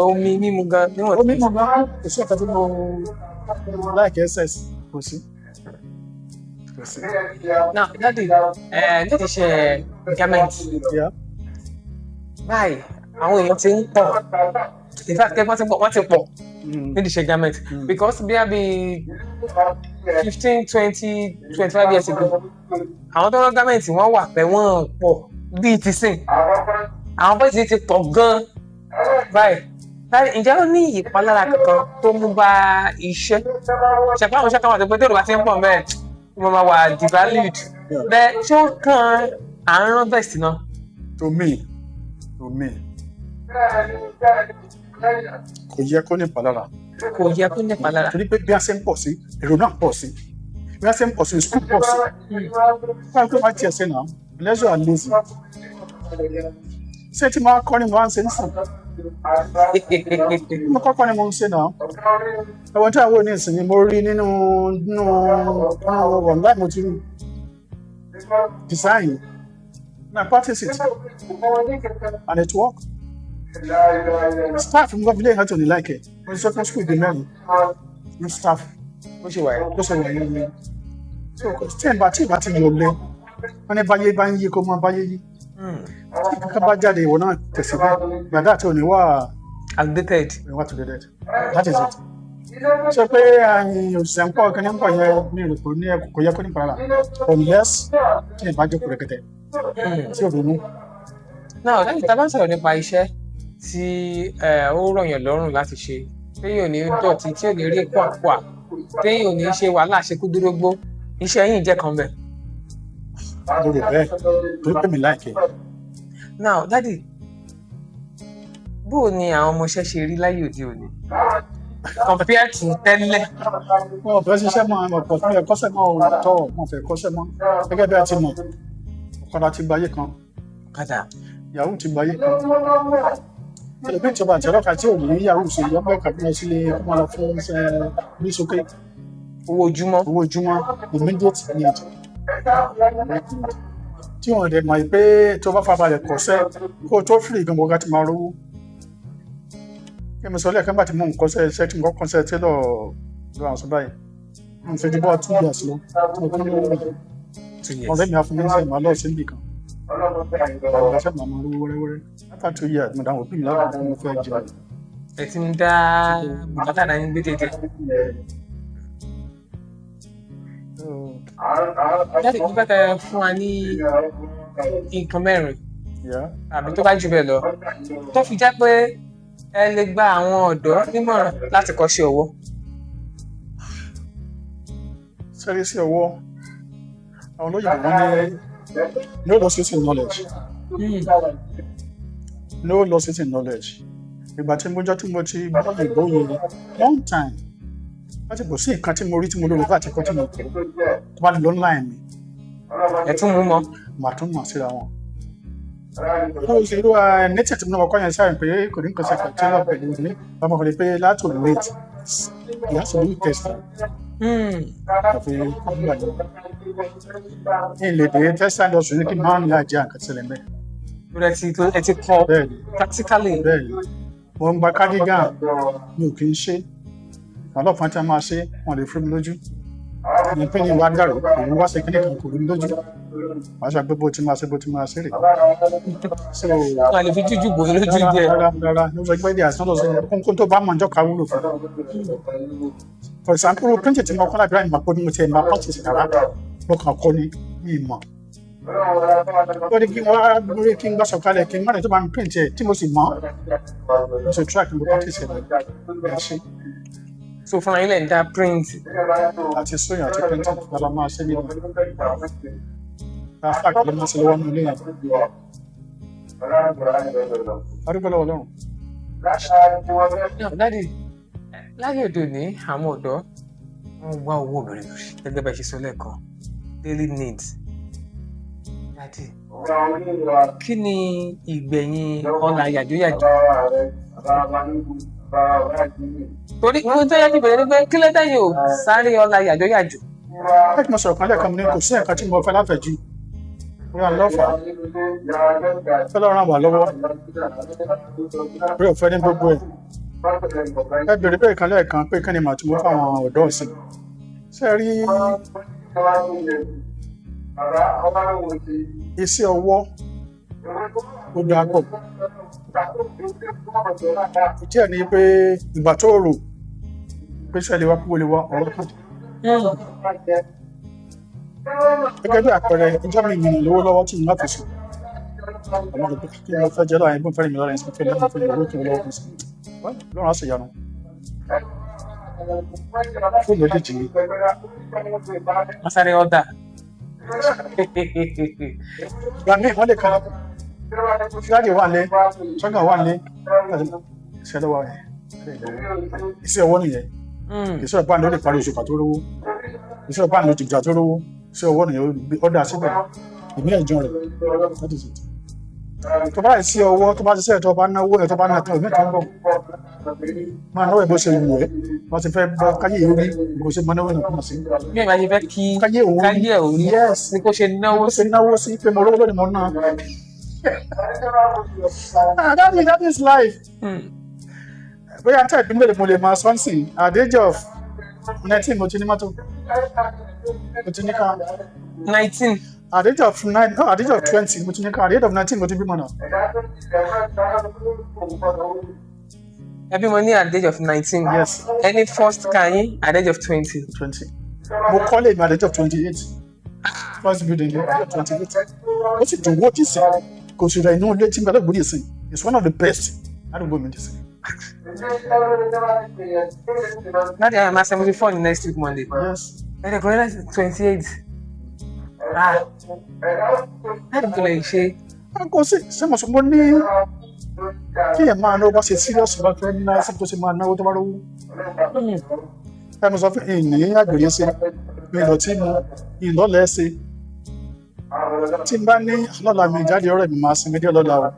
Omi mímu gan níwọ̀ntúnwọ̀nsì. Omi mímu gan, kò sí ọ̀kan tí mo like excess, kò sí. Kò sí. Now, Daddy, ní ti ṣe garment. Yeah. Báyìí, àwọn èèyàn ti ń pọ̀. In fact, wọ́n ti pọ̀, wọ́n ti pọ̀ ní ti ṣe garment. Because bí a bí 15, 20, 25 years ago, àwọn tó rán garment wọ́n wà pé wọ́n pọ̀ bíi ti sìn. Àwọn bọ́ọ̀sì ti pọ̀ gan-an báyìí. Ǹjẹ́ ó ní ìpalára kankan tó mú bá iṣẹ́? Ṣẹ̀pá àwọn iṣẹ́ kan wà tó pé tó bá ti ń pọ̀ mẹ́ẹ̀, wọ́n máa wà devalued. Bẹ́ẹ̀ ṣé ó kan à ń rán vest náà? To me, kò yẹ kó ní ìpalára. Kò yẹ kó ní ìpalára. Torí pé bí a ṣe ń pọ̀ sí, èrò náà pọ̀ sí. Bí a ṣe ń pọ̀ sí, school pọ̀ sí. Báwo ló máa tiẹ̀ ṣe náà? Unless you are lazy. Ṣé tí mo kọ́ ni mo máa ń ṣe nísìn? Mo kọ́kọ́ ni mo ń ṣe náà. Ẹ̀wọ̀n tí àwọn ò ní ìsìn ni mo rí nínú online, mo ti rí design and I practice it and it work. Staff mo fi lè hàn tó ní like it. Mo ti sọ fún school di mẹ́rin ní staff. Bó ṣe wà yẹn. Bó ṣe wà yẹn ni. So tí ẹ̀ bá tí ìbá ti yọ̀ lẹ, wọ́n ní báyé bá ń yí kó máa báyé yí. Tí kankan bá jáde, ìwọ náà tẹ̀síwájú. Gbàdá àti òní wà outdated. Wà to the dead. That is it. Ṣé pé òṣìṣẹ́ ń pọ̀ kí ní ń pọ̀ yẹn ní èrò kò ní kò yẹ kó ní ìpalára unless tí ẹ̀ bá jókòó rẹ̀kẹ̀tẹ̀ tí ò ronú. Náà lẹ́yìn tá a bá ń sọ̀rọ̀ nípa iṣẹ́ tí ó rọ̀yàn lọ́rùn láti ṣe, téèyàn ò ní dọ̀tí, tí ò ní rí kwàkwà, téèyàn ò ní ṣe wàhálà ṣekúdúrógbó, iṣẹ́ yìí jẹ́ kan bẹ̀. Mo rò bẹ́ẹ̀ torí pé mi like ẹ̀. Now, Daddy, bó o ní àwọn ọmọọṣẹ́ ṣe rí láyé òde òní compared to tẹ́lẹ̀? Wọn ò fẹ́ ṣiṣẹ́ mọ́, àwọn ọ̀pọ̀ fẹ́ kọ́ṣẹ́ mọ́ ò tọ́, wọn ò fẹ́ kọ́ṣẹ́ mọ́. Gẹ́gẹ́ bí a ti mọ̀, ọ̀kadà ti gbayé kan. Ọ̀kadà. Yahoo ti gbayé kan. Ẹlòmíì tí ó bá jẹ́ ọlọ́kadà tí ò ní yahoo ṣe, yọ̀ọ́ bẹ́ẹ̀ kàbí lọ sílé kó máa lọ fún iṣẹ́ ní sókè. Owó ojúmọ́. Owó ojúmọ́, immediate need. Tí wọ́n dẹ̀ mọ̀ pé tó bá farabalẹ̀ kọ́ṣẹ́ kó o tó free gan gbọ́gá ti máa rówó. Kí mo sọ lẹ́ẹ̀kan bá ti mú nǹkan ṣe iṣẹ́ tí mo kọ́ kọ́ṣẹ́ tailor lọ àwọn sọ báyìí. Mo fi ju bọ́ 2 years lọ tí mo tún lówó. Ọ̀rẹ́ mi á fún mi ní sẹ́yìn máa lọ sí ibì kan. Ìgbà fẹ́ máa máa rówó wẹ́rẹ́wẹ́rẹ́. After 2 years, mo dáhùn òbí mi lára mo fẹ́ jẹun. Ẹ ti ń dá bùkátà náà ń gbé tètè. Láti nígbà tá a fún wa ní nǹkan mẹ́rin àbí tó bá jù bẹ́ẹ̀ lọ tó fi jẹ́ pé ẹ lè gba àwọn ọ̀dọ́ nímọ̀ràn láti kọ́ṣẹ́ ọwọ́. Sẹ́rí sí ọwọ́, àwọn olóyìnbó wọn ní no losses in knowledge. No losses in knowledge. Ìgbà tí mo jọ́ tí mo ti gbọ́ ìgbó yẹn long time láti kò sí nǹkan tí mo rí tí mo lóore bá àti kọ́ tí mo kọ́ tó bá lọ online mi. Ẹ tún mú mọ́. Màá tún mọ̀ síra wọn. Ó ṣe irú nature tí mo náà kọ́ yẹn sáré pé kò ní nǹkan ṣe pẹ̀lú tí wọ́n pẹ̀lú ní ọmọ kan pé láti rate you have to do test. Àfi kọ́ńtà ní. Ní ilé dé test industry ní kí n máa ń ní àjẹ́ àǹkan sílẹ̀ mẹ́. Ẹ ti kọ́ practically. Bẹ́ẹ̀ni, mo ń gba cardigan mi ò kì í ṣe. Ọlọ́pàá tí a máa ṣe wọn lè fún mi lójú. Ní pé ní wàá dàrú, òun wá ṣe kíní kan kò rí mi lójú. Màá ṣe pé bó ti máa ṣe bó ti máa ṣe rè. Wọn lè fi jújù bò lójú jẹ. Rárá rárá, ní sọ pé ní àìsàn lọ sí kónkón tó bá mọ̀ ọjọ́ ká wúlò fún. For example, printing tí mo kọ́ lábẹ́rẹ́ ìmọ̀ pé mo ti ẹ̀ máa practice rárá. Mo kàn kọ́ ni mi mọ̀. Ó ní kí wọ́n á lórí kí n gbọ́ sọ̀kalẹ̀ kí n má lè tó bá mi print ẹ̀ tí mo sì mọ̀. Mo ṣe track mo practice ẹ̀ lọ. Ṣe. So fúnra yín lè ń dá print. Àti sewing àti printing bàbá máa ṣe nínú. Àfáà kìlọ̀ máa ṣe lọ́wọ́ nínú ilé yẹn. Arúgbó lọ́wọ́ lọ́rùn. Dádì, láyé òde òní, àwọn ọ̀dọ́ wọ́n wá owó bìrìbìrì gẹ́gẹ́ bá ṣe sọ lẹ́ẹ̀kan, daily needs. Dádì, kí ni ìgbẹ̀yìn ọ̀la yàjóyàjó? Torí ohun tó yẹ kí bẹ̀rẹ̀ ni pé kí ló dé yìí ò sáré ọ̀la yàjóyàjó. Láti mo sọ̀rọ̀ kan lẹ́ẹ̀kan mi ní kò sí ẹ̀ka tí mo fẹ́ láfẹ̀jú. Bóyá lọ́fà fẹ́ lọ́ọ́ ràn wá lọ́wọ́. Bóyá òfẹ́ ní gbogbo ẹ̀. Ẹ bèrè bẹ́ẹ̀ kan lẹ́ẹ̀kan pé kí ni màá tún mú fáwọn ọ̀dọ́ ọ̀sìn. Ṣé ẹ rí iṣẹ́ ọwọ́ ó dáa pọ̀? Díẹ̀ ni pé ìgbà tó rò pé ṣé ẹ lè wá kúrò lè wá ọ̀rọ̀ kan. Gẹ́gẹ́ bí àpẹẹrẹ, ìjọba mi ìrìn lówó lọ́wọ́ tí mo máa fi sùn. Àwọn ọ̀dọ́ kí ni mo fẹ́ jẹ́ láàrin bó ń fẹ́ mi lára ẹ̀sìn fẹ́ lọ́wọ́ fẹ́ lọ́wọ́ kí n lọ́wọ́ kan sí. Lọ́run á sì yanu. Fóònù méjèèjì mi. Wọ́n sáré ọ̀dà. Ìgbà míì wọ́n lè kan fúláàdì wà lé, ṣọ́gà wà lé, ṣẹ́ lọ́wọ́ rẹ̀. Iṣẹ́ ọwọ́ nìyẹn. Iṣẹ́ ọ̀pá ni ó lè parí oṣù kàtó rówó. Iṣẹ́ ọ̀pá ni ó ti gbà tó rówó. Iṣẹ́ ọwọ́ nìyẹn ó dà síbẹ̀. Ìmí ẹ̀jọ́ rẹ̀. That is it. Tó bá sí ọwọ́ tó bá ṣiṣẹ́ tó bá náwó ẹ̀ tó bá náà tó ìmí tó ń bọ̀. Máa náwó ẹ̀ bó ṣe wù ẹ́. Wọ́n ti fẹ́ bọ́ káyé ìrírí bó ṣe máa náwó ẹ̀ náà sí. Bí ìbá ṣe fẹ́ kí káyé òun káyé òun yes ni kó ṣe náwó sí. Náwó sí pé mo rówó lónìí mo ná. That is life. Bóyá tẹ́ ìpínlẹ̀ mo lè máa sọ́nsìn at the age of 19 mo ti ní mọ́tò. Mo ti ní ká. 19. At the age of 9, no, at the age of 20 mo ti ní ká. At the age of 19 mo ti bímọ náà. Ẹ bímọ ní at the age of 19. Yes. Ẹni first car yín at the age of 20. 20. Mo kọ́lé mi at the age of 28. First building at the age of 28. Ó sì dùn wó dìsìn. Kò sì rẹ̀ inú ilé tí mi ládùúgbò dìsìn. It's one of the best ládùúgbò mi dìsìn. Láti àyà máa 74 ní next week Monday. Yes. Ẹ̀rẹ̀ kan láti 28. Láti tó lè ṣe. Kò sí ṣé mo sọ mo ní kí ẹ̀ máa náwó bá ṣe serious bá fẹ́ ná sí tó ṣe máa náwó tó bá rówó. Ẹ mo sọ fún ìní àgbèrè ṣe mi lọ tí mo ìlọ́lẹ̀ ṣe. Tí n bá ní lọ́la mi jáde ọ̀rẹ́ mi máa sinmi díẹ̀ lọ́la o.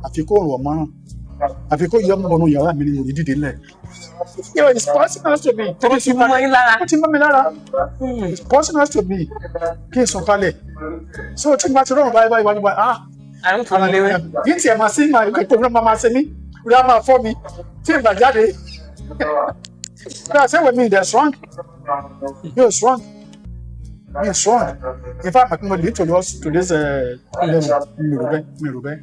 Àfi kó rọ̀ mọ́ràn. Àfi kó yọ ọmọ ọ̀nù yàrá mi ni mo ní dìde lẹ̀. Yo, it's personal to me. Ó ti mọ́ yín lára. Ó ti mọ́ mi lára. It's personal to me. Kí n sùn kalẹ̀. So tí n bá ti rọrùn báyìí báyìí báyìí ah. Àrùn tó léwé. Yìí tiẹ̀ máa sí máa kó ìpòmìnira máa ṣe mí. Rí a máa fọ́ mi. Tí n bá jáde. Bí a ṣe wẹ̀ mí, they're strong. You're strong. You're strong. In fact, mo lè to this level. Mi rò bẹ́ẹ̀, mi rò bẹ́ẹ̀.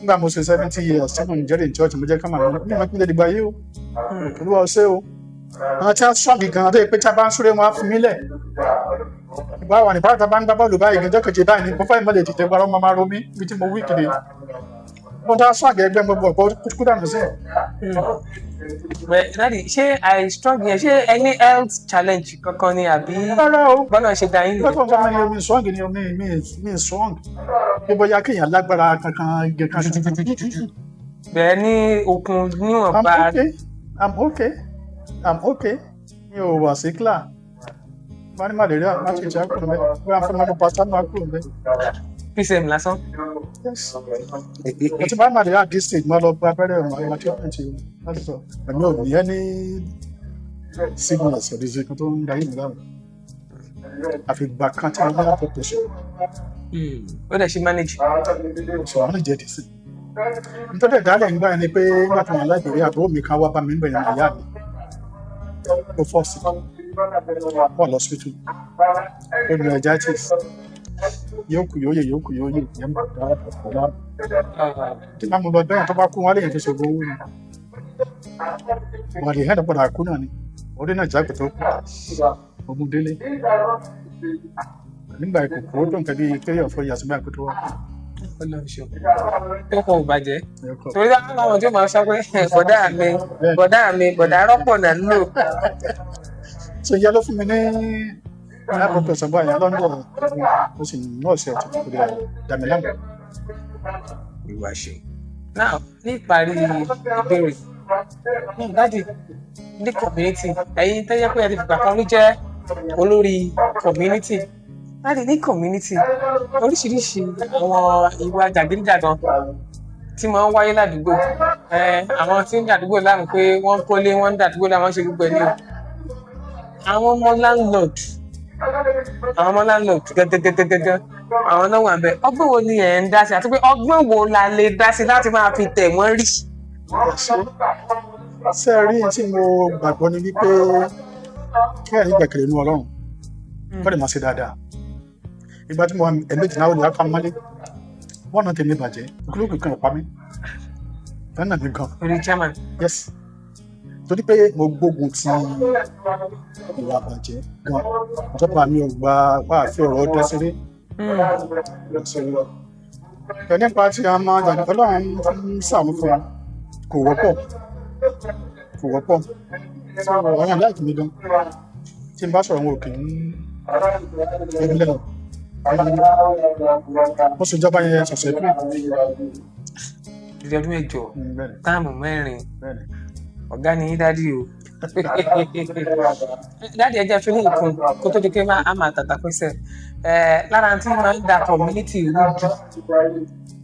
Nígbà mo ṣe 70 years tí mo ń jẹ́rìí church mo jẹ́ ká máa ní ìmọ̀ ìpínlẹ̀ ìgbà yìí o. Olúwa ọ̀sẹ̀ o. Àwọn tí wọ́n strong gan tó yẹ pé tí a bá ń súré wọn á fún mi lẹ̀. Ìgbà wà ní báyìí tá a bá ń gbá bọ́ọ̀lù báyìí gan jọ́kejì báyìí ní mo fẹ́ mọ́ lè dìde gbọ́dọ̀ máa máa ro mí ibi tí mo wí kiri. Mo dá strong ẹgbẹ́ mo gbọ́ kúkú dànù sí. Well, daddy, ṣé I strong yẹn, ṣé any health challenge kankan ni àbí Rárá o. bọ́lá ṣe dá yín nìyẹn? Lọ́tọ̀ sọ mi mi strong ni mi mi mi strong. Bí bóyá kéèyàn lágbára kankan kankan. Bẹ́ẹ̀ ní okun I'm níwọ̀nba. okay. I'm okay. I'm okay. Mi ò wà sí kílà. Bá ní malaria, má ti jẹ́ kúrò mẹ́. Bóyá fún mi pátá máa kúrò mẹ́. PCM lásán. Yes. Mo ti bá malaria at this stage, mo lọ gba abẹ́rẹ́ ọ̀hún àwọn treatment yìí láti sọ. Èmi ò ní any sickness or disease kan tó ń darí mi láàmú. Àfi ìgbà kan tí mo ní blood pressure. Ó dẹ̀ ṣe manage. So àwọn lè jẹ́ dì sí. Nítorí ìdálẹ̀ ń gbà ni pé nígbà tí wọ́n láìpẹ́ àbúrò mi kan wá bá mi ń bẹ̀rẹ̀ ìyá mi. Ó fọ́ sí. Wọ́n lọ hospital. Ó ní meningitis. Yóò kú yóò yè yóò kú yóò yè ìyẹn bá dára dára. Tí bá mo lọ bẹ́ẹ̀ tó bá kú wọ́n lè yẹn fi ṣògo owó ni. Wọ́n lè hẹ́n padà kú náà ni. Orí náà jágbe tó kú. Ogun délé. Nígbà ìkòkò ó dùn nǹkan bíi 3 or 4 years nígbà ìkòkò tó wà. Ọlọ́run ṣeun. Ó kò bàjẹ́. Torí láwọn tí ó máa sọ pé bọ̀dá mi bọ̀dá mi bọ̀dá rọ́pò náà ń lò. So ìyá ló fún mi ní high blood pressure báyìí lọ́ndọ̀ ó sì ní ọ̀sẹ̀ ọ̀tún kò dé dàmí láàmú. Ìwà ṣe. Now, ní ìparí ìbéèrè, daddy, ní community, ẹ̀yin tó yẹ pé ẹ ti fìgbà kan rí jẹ́ olórí community. Daddy, ní community, oríṣiríṣi àwọn ìwà jàgídíjàgan tí máa ń wáyé ládùúgbò. Àwọn tí ń dàdúgbò láàmú pé wọ́n ń kólé, wọ́n ń dàdúgbò láàmú, wọ́n ṣe gbogbo ẹ̀ ní o. Àwọn ọmọ landlord, àwọn ọmọ landlord gẹ́gẹ́gẹ́gẹ́gẹ́, àwọn náà wà ń bẹ̀. Ọgbọ́n wo ni ẹ̀ ń dá sí àti pé ọgbọ́n wo la lè dá sí láti máa fi tẹ̀ wọ́n rí? Ṣé ẹ rí tí mo gbàgbọ́ ni wípé kí ẹ̀yin gbẹ̀kẹ̀lé inú Ọlọ́run kọ́ lè máa ṣe dáadáa. Ìgbà tí mo wà ẹ̀mejì náà ó lè apá mọ́lé. Wọ́n náà tèmi bàjẹ́, ìkúlókè kan ò pa mí. Lọ́nà mi gan. Orí chairman. Yes. Torí pé mo gbógun ti ìwà àbàjẹ́ gan. Ìjọba mi ò gba wá àfi ọ̀rọ̀ ọdẹ ṣeré. Ẹ nípa tí a máa jàdùkọ́ Ọlọ́run ń ṣàánú fún wa. Kò wọ́pọ̀. Kò wọ́pọ̀. Àwọn aláìkí mi gan. Tí n bá sọ̀rọ̀ wọn ò kì í ẹbí lẹ́nu. Mo sì jọba yẹn ṣọ̀ṣẹ̀ pé. Ìdí ọdún mẹ́jọ, táàmù mẹ́rin, Bẹ́ẹ̀ni. Ọ̀gá ni yín daddy o. Daddy, ẹ jẹ́ fi ní ìkun kó tó di pé a máa tàtà pẹ́sẹ̀. Lára tí máa ń da community rú jù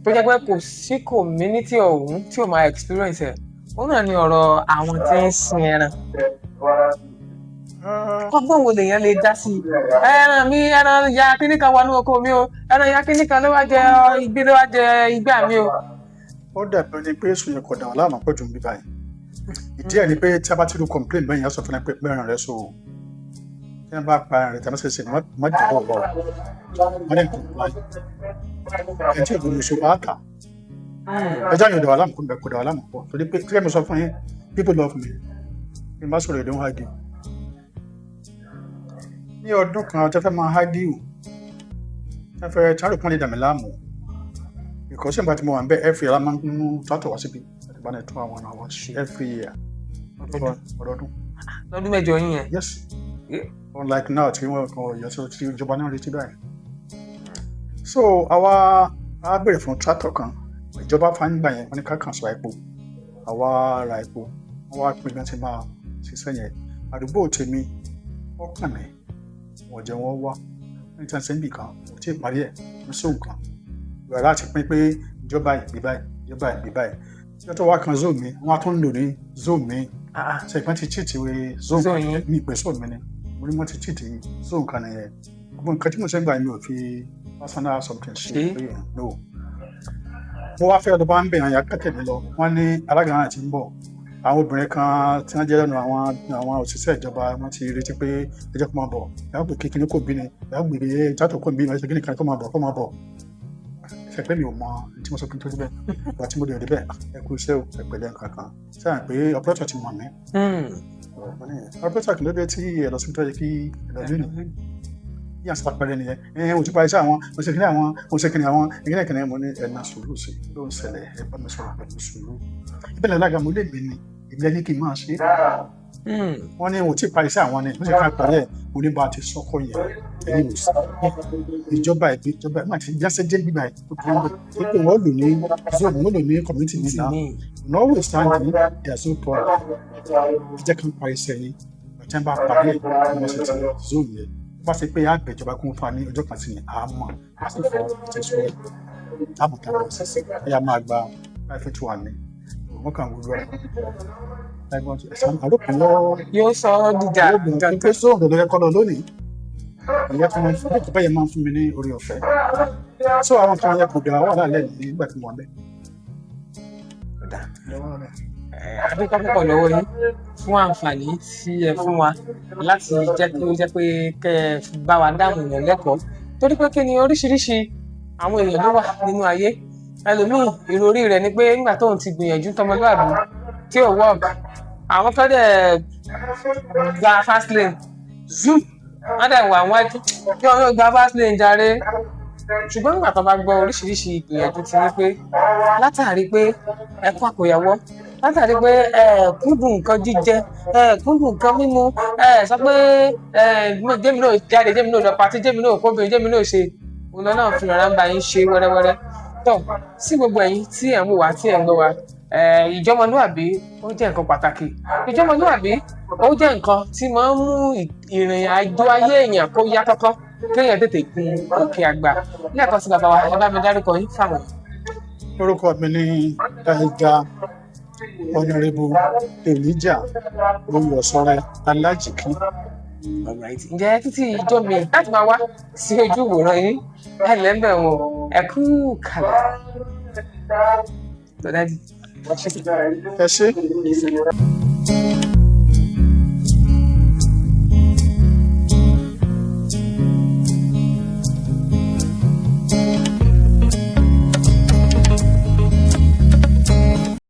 tó jẹ́ pé kò sí community ọ̀hún tí ò máa experience ẹ̀. Òun náà ni ọ̀rọ̀ àwọn tí ń sin ẹran. Ọgbọ́n wo lèèyàn lè dá sí i? Ẹran mi, ẹran ya kíní kan wọnú oko mi o, ẹran ya kíní kan ló wá jẹ ìgbín ló wá jẹ igbá mi o. Ó dàbí ẹni pé èso yẹn kò dà wọ́n láàmú pọ̀ jù níbí báyìí. Ìdí ẹ̀ ni pé tí a bá ti ru complain bẹ́ẹ̀ yẹn á sọ fún ẹ pé ẹran rẹ so o. Tí wọ́n bá pa ẹran rẹ tí a bá ṣe ṣe má jọ̀wọ́ ọ̀bọ̀ wọ́n ní comply. Ẹ tí ìgbìmọ̀ ṣe wàá kà. Ẹjọ́ yẹn ò dà wọ́n láàmú kò dà wọ́n láàmú pọ̀ torí pé kí ẹ sọ fún yín, people love me. Bí n bá sọ̀rọ̀ èdè ń hagi. Ní ọdún kan tó fẹ́ máa argue, tó fẹ́ tí wọ́n rò pé wọ́n lè dà mí láàmú. Because nígbà tí mo wà ń bẹ̀ every year la máa ń mú tractor wá síbi láti bá ní tún àwọn àwọn ṣe every year. Ọdọọdún. Lọ́dún mẹ́jọ yín yẹn. Yes. Unlike now tí wọ́n kàn yọ sí ti ìjọba náà retí báyìí. So àwa á bèrè fún tractor kan. Ìjọba fa ń gbà yẹn, wọ́n ní ká kàn sọ epo. Àwa ra epo. Wọ́n wá pín bí wọ́n ti máa ṣiṣẹ́ yẹn. Àdúgbò tèmi, wọ́n kàn mí. Wọ́n jẹ́ wọ́n wá. Wọ́n ní tí wọ́n ṣe ń bì kan, kò tí ì parí ẹ̀, ní sóhùn kan. Ìgbà láti pín pé ìjọba ìbí báyìí, ìjọba ìbí báyìí. Tí wọ́n tó wá kan zone mi, wọ́n á tún lò ní zone mi. Ṣé ìpín ti cheat ìwé zone Zone yín. Mi ìpè zone mi ni. Mo ní wọ́n ti cheat zone kan nìyẹn. Gbogbo nǹkan tí mo ṣe ń gbà mi ò fi personal something ṣe. Ṣé? Pé no. Mo wá fẹ́ lọ bá ń bẹ̀ àyà kẹ́tẹ̀ mi lọ. Wọ́n ní alága náà ti ń bọ̀. Àwọn obìnrin kan tí wọ́n jẹ́ lẹ́nu àwọn òṣìṣẹ́ ìjọba wọ́n ti retí pé ẹ jẹ́ kó máa bọ̀. Ìyá pé kíkiní kò bí ni, ìyá pé ìjátọ̀ kò bí ni, ẹ̀ṣẹ̀ kíni kan kó máa bọ̀ kó máa bọ̀. Ṣé pé mi ò mọ ohun tí mo sọ pé tó débẹ̀. Ìgbà tí mo dé débẹ̀, ẹ kú iṣẹ́ o, ẹ pẹ̀lẹ́ nǹkan kan. Ṣé àyàn pé operator ti mọ̀ mí? Ọ̀pẹ́tà kìló dé tí ẹ lọ sí tó yẹ kí ẹ lọ lónìí. Yíyá sọ pẹrẹ nìyẹn. Ẹ ò ti parí sí àwọn, òṣèkìní àwọn, òṣèkìní àwọn, ìkíní mo ní ẹ máa sùúrù sí ló ń ṣẹlẹ̀, ẹ bá mi sọ̀rọ̀ pẹ̀lú sùúrù. Ìbẹ̀lẹ̀ alága mo lè mí ni, ìbílẹ̀ ní kí n máa ṣe. Wọ́n ní ò tí parí sí àwọn ni, wọ́n sì ká parí ẹ̀, mo ní bá a ti sọ́kọ̀ yẹn. Ẹ̀yin ò sí. Ìjọba ìbí ìjọba ẹ̀ máa ti jáṣẹ́ jẹ́ gbígbà ẹ̀ tó kúrò níbẹ̀. Tó pé wọ́n lò ní zone, wọ́n lò ní community mi náà. Notwithstanding, there's no problem. Ẹ jẹ́ kí n parí iṣẹ́ yín. Ọ̀tẹ́ ń bá parí ẹ̀ tí wọ́n ṣe ti zone yẹn. Bó bá ṣe pé àgbẹ̀jọba kún fún wa ní ọjọ́ kan sí ni, àá mọ̀, a sì fọ ìtẹ̀síwájú. Àmọ̀tá lọ sí. Ẹ̀yà máa gba private one ni. Wọ́n kàn wúlò ẹ̀. Àròkàn lọ. Yóò sọ ọ́ dìjà. Pé zone ló yẹ kọ́ lọ lónìí. Ìyá tí wọ́n fún mi bẹ́ẹ̀ máa ń fún mi ní orí ọ̀fẹ́. So àwọn kan yẹ kò dà wà lálẹ́ nígbà tí mo wà bẹ́ẹ̀. A dúpẹ́ púpọ̀ lọ́wọ́ yín fún àǹfààní tí ẹ fún wa láti jẹ́ kí ó jẹ́ pé kẹ́ ẹ bá wa dáhùn èèyàn lẹ́kọ̀ọ́, torí pé kí ni oríṣiríṣi àwọn èèyàn ló wà nínú ayé. Ẹlòmíì ìròrí rẹ̀ ni pé nígbà tóun ti gbìyànjú tọmọlúàbí tí ò work, àwọn kan dẹ̀ gba fast lane zoom, wọ́n dẹ̀ wà wájú kí wọ́n yóò gba fast lane jàre. Ṣùgbọ́n nígbà tó bá gbọ́ oríṣiríṣi ìgbìyànjú ti ní pé látàrí pé ẹ kú àkóyawọ́, látàrí pé ẹ kúndùn nǹkan jíjẹ, ẹ kúndùn nǹkan mímu, ẹ sọ pé ẹ jẹ́mi náà jáde, jẹ́mi náà lọ patí, jẹ́mi náà kóbìnrin, jẹ́mi náà ṣe, òun náà fi rọra ń bá yín ṣe wẹ́rẹ́wẹ́rẹ́. Tó sí gbogbo ẹ̀yin tí ẹ̀ ń wò wá, tí ẹ̀ ń gbọ́ wa, ìjọmọlúàbí ó jẹ́ nǹkan pàtàkì. Ìjọmọlúàbí ó jẹ́ nǹkan tí máa ń mú ìrìn àjò ayé èèyàn kó yá kọ́kọ́, kéèyàn tètè gun òkè àgbà. Lẹ́ẹ̀kan sí bàbá wa, ẹ bá mi dárúkọ yín fáwọn. Orúkọ mi ni Ẹja Honorable Elijah Olùwọ̀sọ̀rẹ́ Alájìkí. Alright. Ǹjẹ́ títí ìjọ mi láti máa wá sí ojú ìwòran yín, ẹ lẹ́ńbẹ̀ wọn, ẹ kú kàlẹ̀. Tọ́dájì. Ẹ ṣé.